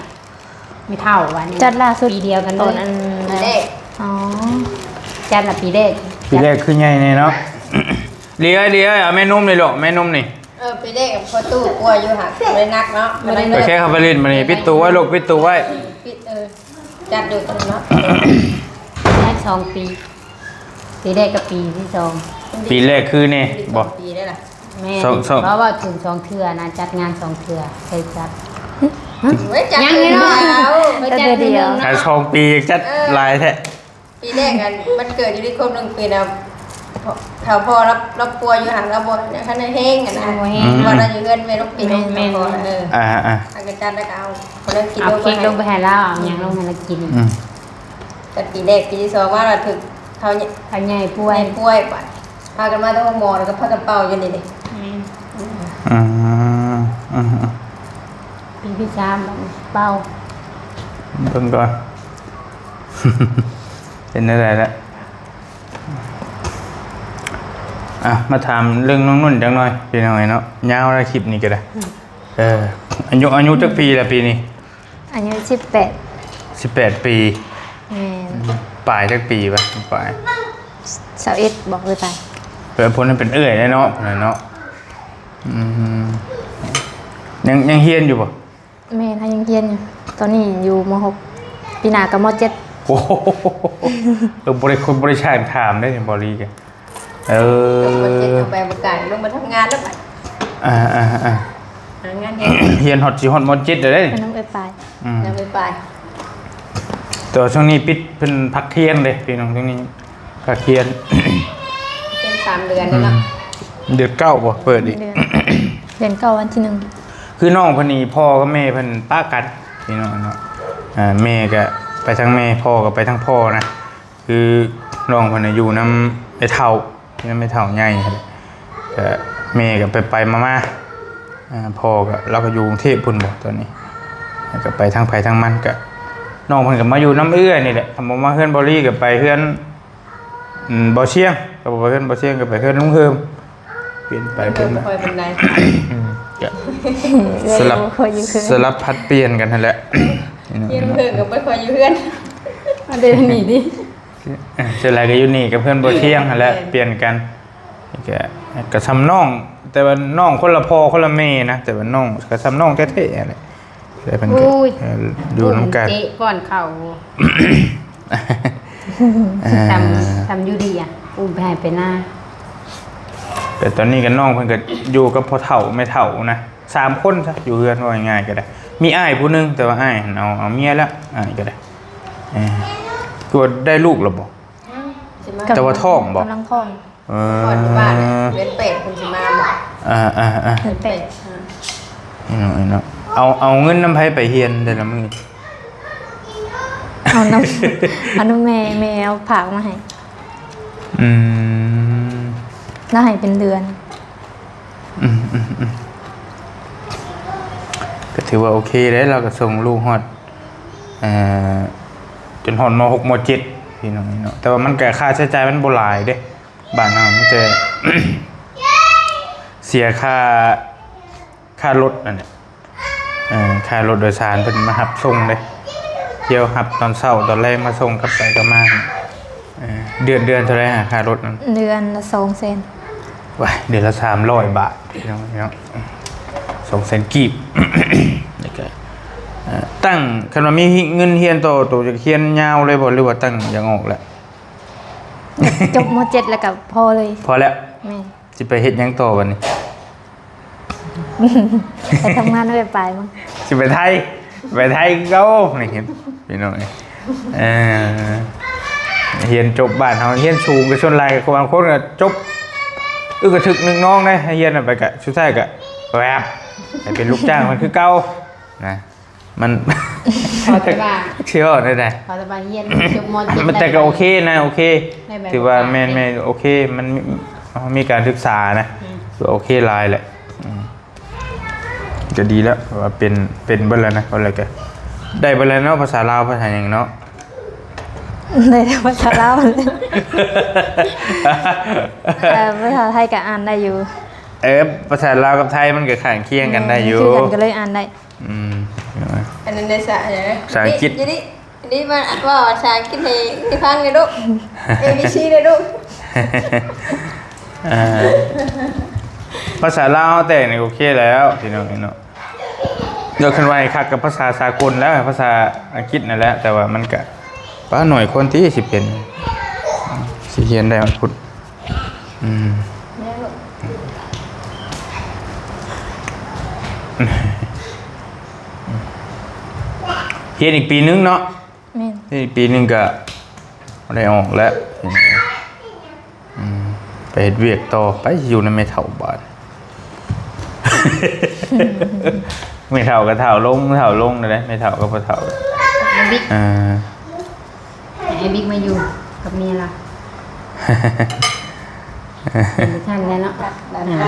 ແມ່ເຖົ້າວ່ານີ້ ຈັດລ່າສຸດ ປີດຽວກັນເລີຍ ຕອນອັນ ປີແລກ ອໍ ຈັດລະປີແລກ ປີແລກຄືໃຫຍ່ແດ່ເນາະ ດີເອີຍ ດີເອີຍ ເອົາແມ່ນົມນີ້ລູກ ແມ່ນົມນີ້ ເອີ ປີແລກພໍ່ຕູ້ປ່ວຍຢູ່ຫັ້ນ ບໍ່ໄດ້ໜັກເນາະ ບໍ່ໄດ້ໜັກ ໂອເຄ ເຂົ້າໄປຫຼິ້ນບາດນີ້ ປິດຕູ້ໄວ້ລູກ ປິດຕູ້ໄວ້ ປິດ ເອີ ຈັດຢູ່ຕອນເນາະ ຈັດສອງປີ ປີແລກກັບປີທີສອງ ປີແລກຄືແນ່ບໍ່? ປີໄດ້ລະ ແມ່ນ ສອງ ສອງ ເພາະວ່າຖືກສອງເທື່ອນະ ຈັດງານສອງເທື່ອ ເຄີຍຈັດ ຫຶ? ໂອ້ຍ ຈັດ ຍັງຢູ່ເນາະ ເທື່ອດຽວ ຈັດເທື່ອດຽວ ເທື່ອໜຶ່ງເນາະ ແຕ່ສອງປີຈັດ ເອີ ຫຼາຍແທ້ ປີແລກອັນ ມັນເກີດຢູ່ໃນຄົບໜຶ່ງປີນະ ເຖົ້າພໍ່ລາວ ລາວປ່ວຍຢູ່ຫັ້ນ ລາວບໍ່ ຍັງບໍ່ທັນໄດ້ແຮງຫັ້ນນະ ຍັງບໍ່ແຮງ ອືມ ວ່າລາວຢູ່ເຮືອນແມ່ລູກປີ ແມ່ນໆ ເອີ ອ່າໆ ອັນກະຈັດແລ້ວກໍເອົາ ເອົາເຄ້ກລົງໄປໃຫ້ລາວ ເອົາຫຍັງລົງໃຫ້ລາວກິນ ອືມ ແຕ່ປີແລກ ປີທີສອງມາລະຖືກ ເຖົ້າ ເຖົ້າໃຫຍ່ປ່ວຍ ໃຫຍ່ປ່ວຍ ພາກັນມາແຕ່ໂຮງໝໍ ແລ້ວກໍພາກັນເປົ່າຢູ່ນີ້ເດ້ ອືມ ອືມ ອືມ ປີທີສາມບາດນີ້ເປົ່າ ເບິ່ງກ່ອນ ເປັນແນວໃດລະ ອ່ະ ມາຖາມເລື່ອງນ້ອງນຸ່ນຈັກໜ່ອຍ ພີ່ນ້ອງເອີຍເນາະ ຍາວລະຄລິບນີ້ກໍໄດ້ ອືມ ເອີ ອາຍຸ ອາຍຸຈັກປີລະປີນີ້? ອາຍຸສິບແປດ ສິບແປດປີ ແມ່ນ ປາຍຈັກປີວະ? ປາຍ ຊາວເອັດ ບໍ່ ຫຼືປາຍ ເອີ ເພິ່ນເປັນເອື້ອຍແລ້ວເນາະ ເນາະ ອືມ ຍັງ ຍັງຮຽນຢູ່ບໍ່? ແມ່ນ ເຮົາຍັງຮຽນຢູ່ ຕອນນີ້ຢູ່ ມໍຫົກ ປີໜ້າກໍ ມໍເຈັດ ໂອ້ໂຫ ເອີ ບໍ່ໄດ້ ຄົນບໍ່ໄດ້ຊ່າງຖາມເດ້ ເຫັນບໍ່ລີກະ ເອີ ລົງມາເຈັດ ເຂົ້າໄປບໍ່ກາຍ ລົງມາທຳງານແລ້ວບັດ ອ່າໆໆ ຫາງານເຮັດ ຮຽນຮອດ ຊິຮອດ ມໍເຈັດ ແລ້ວເດ້ ເປັນນຳເອື້ອຍປາຍ ອືມ ນຳເອື້ອຍປາຍ ແຕ່ວ່າຊ່ວງນີ້ປິດ ເພິ່ນພັກທຽງເດ້ ພີ່ນ້ອງ ຊ່ວງນີ້ພັກທຽງ ເປັນສາມເດືອນແລ້ວເນາະ ອືມ ເດືອນເກົ້າບໍ່ ເປີດອີກ ເດືອນ ເດືອນເກົ້າ ວັນທີໜຶ່ງ ຄືນ້ອງເພິ່ນນີ້ ພໍ່ກັບແມ່ເພິ່ນປະກັນ ພີ່ນ້ອງເນາະ ອ່າ ແມ່ກໍໄປທາງແມ່ ພໍ່ກໍໄປທາງພໍ່ນະ ຄືນ້ອງເພິ່ນນະຢູ່ນຳໄອ້ເຖົ້າ ຢູ່ນຳໄອ້ເຖົ້າໃຫຍ່ຫັ້ນແຫຼະ ກະແມ່ກໍໄປໆມາໆ ອ່າ ພໍ່ກໍ ລາວກໍຢູ່ກຸງເທບພຸ້ນບໍຕອນນີ້ ແລ້ວກໍໄປທາງໃຜທາງມັນ ກະນ້ອງເພິ່ນກໍມາຢູ່ນຳເອື້ອຍນີ້ແຫຼະ ຄັນບໍ່ມາເຮືອນເບົາຫຼີກໍໄປເຮືອນ ອືມ ເບົາຊຽງ ກໍບໍ່ໄປເຮືອນເບົາຊຽງ ກໍໄປເຮືອນລຸງເຮີມ ປ່ຽນໄປປ່ຽນມາ ເຮືອນບໍ່ຄ່ອຍປານໃດ ອືມ ກະ ເອື້ອຍ ສະຫຼັບ ບໍ່ຄ່ອຍຢູ່ເຮືອນ ສະຫຼັບຜັດປ່ຽນກັນຫັ້ນແຫຼະ ຢູ່ເຮືອນກໍບໍ່ຄ່ອຍຢູ່ເຮືອນ ມາເດີນນີ້ຕິ ເອີ ສ່ວນຫຼາຍກໍຢູ່ນີ້ກັບເຮືອນບໍ່ທຽງຫັ້ນແຫຼະ ແມ່ນ ປ່ຽນກັນ ກໍ ກໍສ່ຳນ້ອງ ແຕ່ວ່ານ້ອງຄົນລະພໍ່ຄົນລະແມ່ນະ ແຕ່ວ່ານ້ອງກໍສ່ຳນ້ອງແທ້ໆຫັ້ນແຫຼະ ແຕ່ເພິ່ນກໍ ໂອ້ຍ ເອີ ຢູ່ນຳກັນ ເຕະກ່ອນເຂົ້າ ເອີ ສ່ຳ ສ່ຳຢູ່ດີອະ ອຸ້ມໄປໄຮ່ໄປນາ ແຕ່ຕອນນີ້ກໍນ້ອງເພິ່ນກໍຢູ່ກັບພໍ່ເຖົ້າແມ່ເຖົ້ານະ ສາມຄົນຊະ ຢູ່ເຮືອນ ເວົ້າງ່າຍໆກໍໄດ້ ມີອ້າຍຜູ້ໜຶ່ງ ແຕ່ວ່າອ້າຍຫັ້ນເອົາ ເອົາເມຍແລ້ວ ອ້າຍກໍໄດ້ ເອີ ຄືວ່າໄດ້ລູກແລ້ວບໍ່? ຍັງ ຊິມາ ແຕ່ວ່າທ້ອງບໍ່? ກຳລັງທ້ອງ ເອີ ຄອດຢູ່ບ້ານ ເດືອນແປດເພິ່ນຊິມາບໍ່? ອ່າໆໆ ເດືອນແປດ ອ່າ ເນາະ ເນາະ ເອົາ ເອົາເງິນນຳໃຜໄປຮຽນແຕ່ລະມື້? ເອົານຳ ເອົານຳແມ່ ແມ່ເອົາຝາກມາໃຫ້ ອືມ ລາວໃຫ້ເປັນເດືອນ ອືມໆໆ ກໍເທ ຖືວ່າໂອເຄເດ້ ລາວກໍສົ່ງລູກຮອດ ເອີ ຈົນຮອດ ມ.ຫົກ ມ.ເຈັດ ພີ່ນ້ອງເນາະ. ແຕ່ວ່າມັນກໍຄ່າໃຊ້ຈ່າຍມັນບໍ່ຫຼາຍເດ້ ບ້ານເຮົາມີແຕ່ ເສຍຄ່າ ຄ່າລົດນັ້ນແຫຼະ ເອີ ຄ່າລົດໂດຍສານເພິ່ນມາຮັບສົ່ງເດ້ ທ່ຽວຮັບຕອນເຊົ້າຕອນແລງມາສົ່ງກັບໄປກັບມາ. ເອີ ເດືອນ ເດືອນເທົ່າໃດຫາຄ່າລົດນັ້ນ? ເດືອນລະສອງແສນ. ວ້າຍ ເດືອນລະສາມຮ້ອຍບາດ ພີ່ນ້ອງເນາະ ສອງແສນກີບ. ແລ້ວກໍ ເອີ ຕັ້ງ ຄັນວ່າມີເງິນຮຽນຕໍ່ ໂຕຈະຮຽນຍາວເລີຍບໍ່ ຫຼືວ່າຕັ້ງຢາກອອກແລ້ວ? ຈົບ ມ.ເຈັດ ແລ້ວກໍພໍເລີຍ. ພໍແລ້ວ? ແມ່ນ. ຊິໄປເຮັດຫຍັງຕໍ່ບັດນີ້? ໄປທຳງານໄປປາຍມັ້ງ. ຊິໄປໄທ ໄປໄທຄືເກົ່າ ນີ້ເຫັນພີ່ນ້ອງເອີຍ. ເອີ ຮຽນຈົບບ້ານເຮົາຮຽນສູງກໍສ່ວນຫຼາຍກໍບາງຄົນກໍຈົບ ອຶກກະທຶກໜຶ່ງນ້ອງເດ້ ຮຽນໄປກະສຸດທ້າຍກະແວບ ໄປເປັນລູກຈ້າງມັນຄືເກົ່ານະ. ມັນ ເຂົາຈະວ່າ ຊິເວົ້າແນວໃດ ເຂົາຈະວ່າຮຽນຈົບ ມ.ເຈັດ ມັນແຕ່ກໍໂອເຄນະ ໂອເຄ ໄດ້ໃບ ຖືວ່າແມ່ນ ປະກາດ ແມ່ນ ໂອເຄ ມັນມີ ເຮົາມີການສຶກສານະ ອືມ ຖືວ່າໂອເຄຫຼາຍແຫຼະ. ອືມ ກໍດີແລ້ວ ວ່າເປັນ ເປັນເບິດແລ້ວນະ ເອົາແລ້ວກໍໄດ້ເບິດແລ້ວເນາະ ພາສາລາວ ພາສາຫຍັງເນາະ ໄດ້ແຕ່ພາສາລາວ ເອີ ພາສາໄທກໍອ່ານໄດ້ຢູ່. ເອີ ພາສາລາວກັບໄທມັນກໍຂ້າງຄຽງກັນໄດ້ຢູ່ ຄືກັນກໍເລີຍອ່ານໄດ້. ອືມ ອັນນັ້ນໄດ້ສະ ພາສາອັງກິດ ນີ້ ນີ້ ນີ້ມາເວົ້າພາສາອັງກິດໃຫ້ ໃຫ້ຟັງແດ່ລູກ ເອ ບີ ຊີ ແດ່ລູກ. ເອີ ພາສາລາວເຮົາແຕກນີ້ໂອເຄແລ້ວ ພີ່ນ້ອງເອີຍເນາະ. ກໍຄັນວ່າໃຫ້ຄັກກັບພາສາສາກົນແລ້ວ ພາສາອັງກິດນັ້ນແຫຼະ ແຕ່ວ່າມັນກະ ປ້າ ໜ້ອຍຄົນຕິຊິເປັນ ຊິຮຽນໄດ້ຮອດພຸ້ນ. ອືມ ຮຽນອີກປີໜຶ່ງເນາະ. ແມ່ນ ຮຽນອີກປີໜຶ່ງກະໄດ້ອອກແລ້ວ. ອືມ ໄປເຮັດວຽກຕໍ່ ໄປຢູ່ນຳແມ່ເຖົ້າບາດ ແມ່ເຖົ້າກໍເຖົ້າລົງ ເຖົ້າລົງແລ້ວເດ້ ແມ່ເຖົ້າກໍບໍ່ເຖົ້າ ເອີ ໃຫ້ບິກມາຢູ່ກັບເມຍລາວ ບໍ່ທັນແລ້ວເນາະ ຫຼານໄຜ່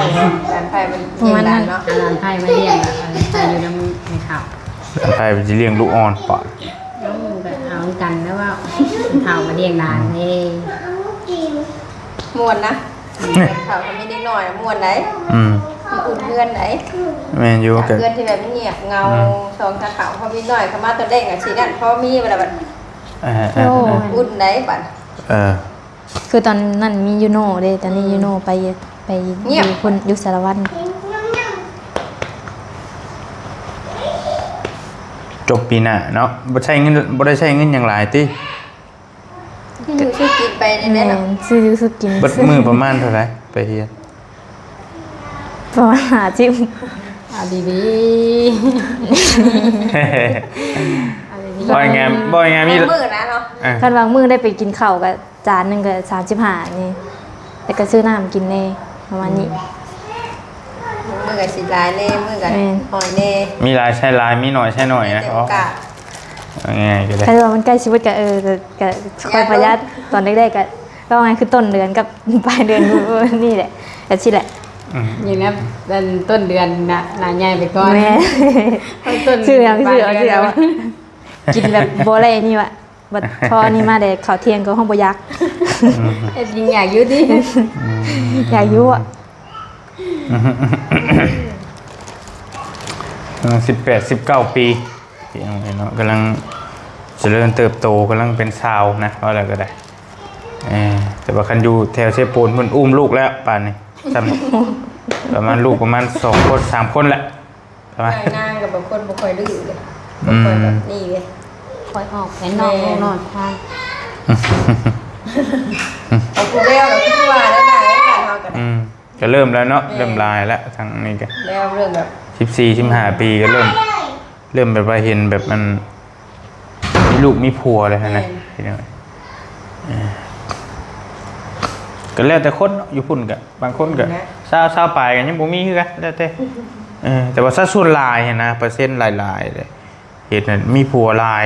ຫຼານໄຜ່ມັນ ປະມານນັ້ນ ຫຼານເນາະ ຫຼານໄຜ່ມາລ້ຽງ ຫຼານໄຜ່ຢູ່ນຳແມ່ເຖົ້າ ຫຼານໄຜ່ມັນຊິລ້ຽງລູກອ່ອນປະ ເອົາ ມັນກໍເອົາກັນແລ້ວວ່າ ເຖົ້າມາລ້ຽງຫຼານເດ້ ມ່ວນນະ ເຖົ້າກໍມີເດັກນ້ອຍມ່ວນໃດ ອືມ ມັນອຸ່ນເຮືອນໃດ ແມ່ນຢູ່ ເຮືອນທີ່ແບບງຽບເຫງົາ ອືມ ສອງສາມເຖົ້າ ພໍມີນ້ອຍເຂົ້າມາຕອນແລກກໍຊິນັ້ນ ພໍມີເວລາບັດ ເອີ ເອີ ໂອ້ ເອີ ອຸ່ນໃດບັດ ເອີ ຄືຕອນນັ້ນມີຢູໂນເດ້ ຕອນນີ້ ອືມ ຢູໂນໄປ ໄປ ງຽບ ຢູ່ພຸ້ນ ຢູ່ສາລະວັນ ຈົບປີໜ້າເນາະ ບໍ່ໃຊ້ເງິນ ບໍ່ໄດ້ໃຊ້ເງິນຫຍັງຫຼາຍຕິ ຊື້ຢູ່ຊື້ກິນໄປນີ້ແຫຼະເນາະ ແມ່ນ ຊື້ຢູ່ຊື້ກິນ ເບິດມື້ປະມານເທົ່າໃດໄປຮຽນ? ປະມານຫ້າສິບ ເອົາດີໆ ເອົາດີໆ ບໍ່ງ່າຍ ບໍ່ງ່າຍມີ ບາງມື້ນະເນາະ ເອີ ຄັນບາງມື້ໄດ້ໄປກິນເຂົ້າກໍຈານໜຶ່ງກໍສາມສິບຫ້ານີ້ ແລ້ວກໍຊື້ນ້ຳກິນແດ່ປະມານນີ້ ອືມ ມື້ກໍຊິຫຼາຍແດ່ ມື້ກໍ ແມ່ນ ໜ້ອຍແດ່ ມີຫຼາຍໃຊ້ຫຼາຍ ມີໜ້ອຍໃຊ້ໜ້ອຍນະ ເອົາງ່າຍໆກໍໄດ້ ຄັນວ່າມັນໃກ້ຊິໝົດກໍ ເອີ ກໍ ກໍຄ່ອຍປະຢັດ ປະຢັດລົງ ຕອນແລກໆກໍ ເວົ້າງ່າຍຄືຕົ້ນເດືອນກັບປາຍເດືອນນີ້ແຫຼະ ແບບຊີ້ແຫຼະ ອືມ ຢ່າງນັ້ນ ອັນຕົ້ນເດືອນໜ້າ ໜ້າໃຫຍ່ໄປກ່ອນ ແມ່ນ ຕົ້ນ ຊື້ເອົາ ປາຍເດືອນ ຊື້ເອົາ ຊື້ເອົາ ແລ້ວ ກິນແບບບໍ່ໄດ້ອັນນີ້ວະ ບັດພໍອັນນີ້ມາແດ່ ເຂົ້າທ່ຽງກໍຮ້ອງບໍ່ຢາກ ອືມ ເຮັດຫຍັງຢາກຢູ່ຕິ ອືມ ຢາກຢູ່ອະ ອືມ ສິບແປດ ສິບເກົ້າປີ ພີ່ນ້ອງເອີຍເນາະ ກຳລັງຈະເລີນເຕີບໂຕ ກຳລັງເປັນສາວນະ ເວົ້າແລ້ວກໍໄດ້ ເອີ ແຕ່ວ່າຄັນຢູ່ແຖວເຊໂປນ ເພິ່ນອຸ້ມລູກແລ້ວປານນີ້ ຊ່ຳ ປະມານລູກປະມານສອງຄົນ ສາມຄົນແຫຼະ ປະມານ ນາງກໍບໍ່ ຄົນບໍ່ຄ່ອຍດື້ເລີຍ ອືມ ບໍ່ຄ່ອຍແບບນີ້ເລີຍ ຄ່ອຍອອກໄປນອກ ແມ່ນ ນອກທາງ ເອົາຜູ້ແວວກໍຄືວ່າແລ້ວນາງ ເອີຍ ບ້ານເຮົາກໍໄດ້ ອືມ ກໍເລີ່ມແລ້ວເນາະ ແມ່ນ ເລີ່ມຫຼາຍແລ້ວ ທາງນີ້ກໍ ແລ້ວເລີ່ມແບບ ສິບສີ່ ສິບຫ້າປີກໍເລີ່ມ ເລີ່ມແບບວ່າເຫັນແບບມັນມີລູກມີຜົວແລ້ວຫັ້ນນະ ແມ່ນ ພີ່ນ້ອງ ເອີ ກໍແລ້ວແຕ່ຄົນເນາະ ຢູ່ພຸ້ນກໍບາງຄົນກໍ ແມ່ນ ຊາວ ຊາວປາຍກໍຍັງບໍ່ມີຄືກັນ ແລ້ວແຕ່ ເອີ ແຕ່ວ່າສັດສ່ວນຫຼາຍຫັ້ນນະ ເປີເຊັນຫຼາຍໆເລີຍ ເຮັດນັ້ນມີຜົວຫຼາຍ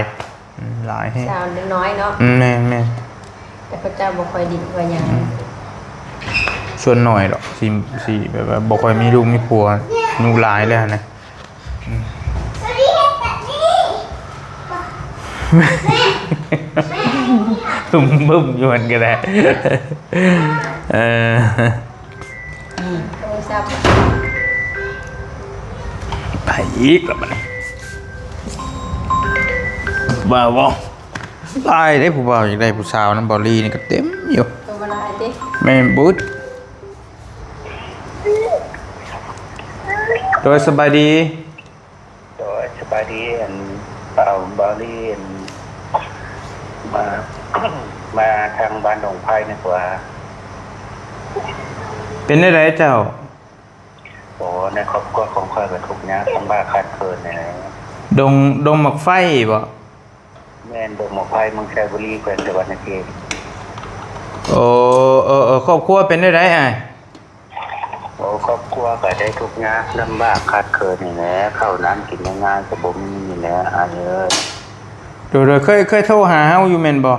ອືມ ຫຼາຍແຮງ ສາວນ້ອຍເນາະ ອືມ ແມ່ນໆ ແຕ່ເຂົາເຈົ້າບໍ່ຄ່ອຍດິ້ນຄ່ອຍຫຍັງ ອືມ ສ່ວນໜ້ອຍດອກ ຊິ ຊິແບບວ່າບໍ່ຄ່ອຍມີລູກມີຜົວ ອາຍຸຫຼາຍແລ້ວຫັ້ນນະ ອືມ ບຶ້ມໆ ຢູ່ຫັ້ນກໍໄດ້ ເອີ ອືມ ໂທລະສັບ ໃຜອີກລະບັດນີ້ ວ່າບໍ່ ຫຼາຍເດ້ ຜູ້ບ່າວຢາກໄດ້ຜູ້ສາວນຳເບົາຫຼີນີ້ກໍເຕັມຢູ່ ໂທມາຫຼາຍຕິ ແມ່ນບຸດ ໂດຍ ສະບາຍດີ. ໂດຍ ສະບາຍດີ ອັນ ບ່າວ ບ່າວລີ ອັນ ມາ ມາທາງບ້ານດົງໄຜ່ນີ້ກວ່າ. ເປັນແນວໃດເຈົ້າ? ໂອ້ ໃນຄອບຄົວຂອງຂ້ອຍກໍທຸກຍາກລຳບາກຂາດເຂີນນີ້ແຫຼະ. ດົງ ດົງໝາກໄຟບໍ? ແມ່ນ ດົງໝາກໄຟ ເມືອງໄຊບູລີ ແຂວງສະຫວັນນະເຂດ. ໂອ້ ເອີ ເອີ ຄອບຄົວເປັນແນວໃດອ້າຍ? ໂອ້ ຄອບຄົວກໍໄດ້ທຸກຍາກລຳບາກຂາດເຂີນນີ້ແຫຼະ ເຂົ້ານ້ຳກິນງ່າຍໆກໍບໍ່ມີນີ້ແຫຼະອ້າຍເອີຍ. ໂດຍ ໂດຍ ເຄີຍ ເຄີຍໂທຫາເຮົາຢູ່ແມ່ນບໍ່?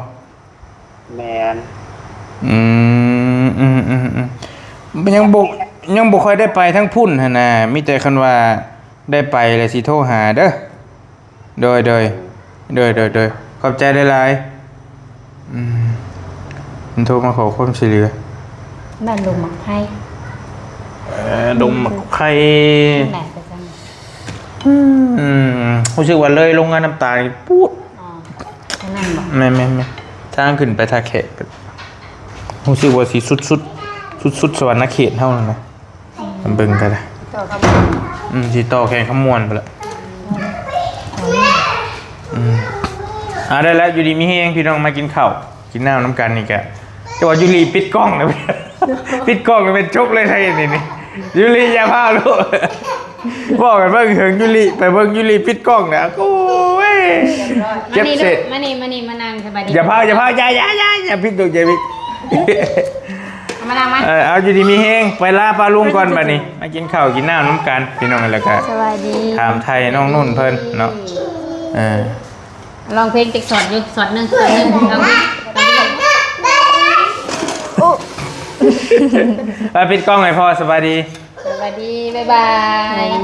ແມ່ນ. ອືມ ອືມ ອືມ ອືມ ຍັງບໍ່ ຍັງບໍ່ຄ່ອຍໄດ້ໄປທາງພຸ້ນຫັ້ນນະ ມີແຕ່ຄັນວ່າໄດ້ໄປແລ້ວຊິໂທຫາເດີ. ໂດຍ ໂດຍ ໂດຍ ໂດຍ ໂດຍ ຂອບໃຈຫຼາຍໆ. ອືມ ມັນໂທມາຂໍຄວາມຊ່ວຍເຫຼືອ ບ້ານດົງໝາກໄຟ ເອີ ດົງໝາກໄຟ ຈັ່ງໃດກໍຈັ່ງ ອືມ ຮູ້ສຶກວ່າເລີຍໂຮງງານນ້ຳຕານປູດ. ອໍ ທາງນັ້ນບໍ? ແມ່ນໆໆ ທາງຂຶ້ນໄປທ່າແຂກ ຮູ້ສຶກວ່າຊິສຸດໆ ສຸດໆ ສະຫວັນນະເຂດເຮົານັ້ນນະ. ອືມ ເບິ່ງກໍໄດ້ ຕໍ່ຄຳມ່ວນ ອືມ ຊິຕໍ່ແຂວງຄຳມ່ວນພຸ້ນລະ. ອືມ ອືມ ອ່າ ໄດ້ແລ້ວ ຢູ່ດີມີແຮງ ພີ່ນ້ອງມາກິນເຂົ້າກິນນ້ຳນຳກັນນີ້ກະ ແຕ່ວ່າຢູລີປິດກ້ອງນະ ປິດກ້ອງນະ ແມ່ນຈົບເລີຍໄທນີ້ ນີ້ ຢູລີຢ່າພາລູກ ບອກກັນເບິ່ງເຖິງຢູລີ ໄປເບິ່ງຢູລີປິດກ້ອງນະ ໂອ້ຍ ເຈັບເສດ ມານີ້ ມານີ້ ມານັ່ງສະບາຍດີ ຢ່າພາ ຢ່າພາ ຢ່າ ຢ່າ ຢ່າ ຢ່າປິດລູກ ຢ່າປິດ. ເອົາມານັ່ງມາ ເອີ ເອົາ ຢູ່ດີມີແຮງ ໄປລາປ້າລຸງກ່ອນບັດນີ້ ມາກິນເຂົ້າກິນນ້ຳນຳກັນພີ່ນ້ອງ ແລ້ວກະສະບາຍດີ ຖາມໄຖ່ນ້ອງນຸ່ນເພິ່ນເນາະ ເອີ ຮ້ອງເພງຈັກສອດຢູ່ ສອດໜຶ່ງ ສອດໜຶ່ງ ຮ້ອງເພງ ໂອ້ ໄປປິດກ້ອງໃຫ້ພໍ່ ສະບາຍດີ ສະບາຍດີ ບາຍບາຍ ສະບາຍດີ.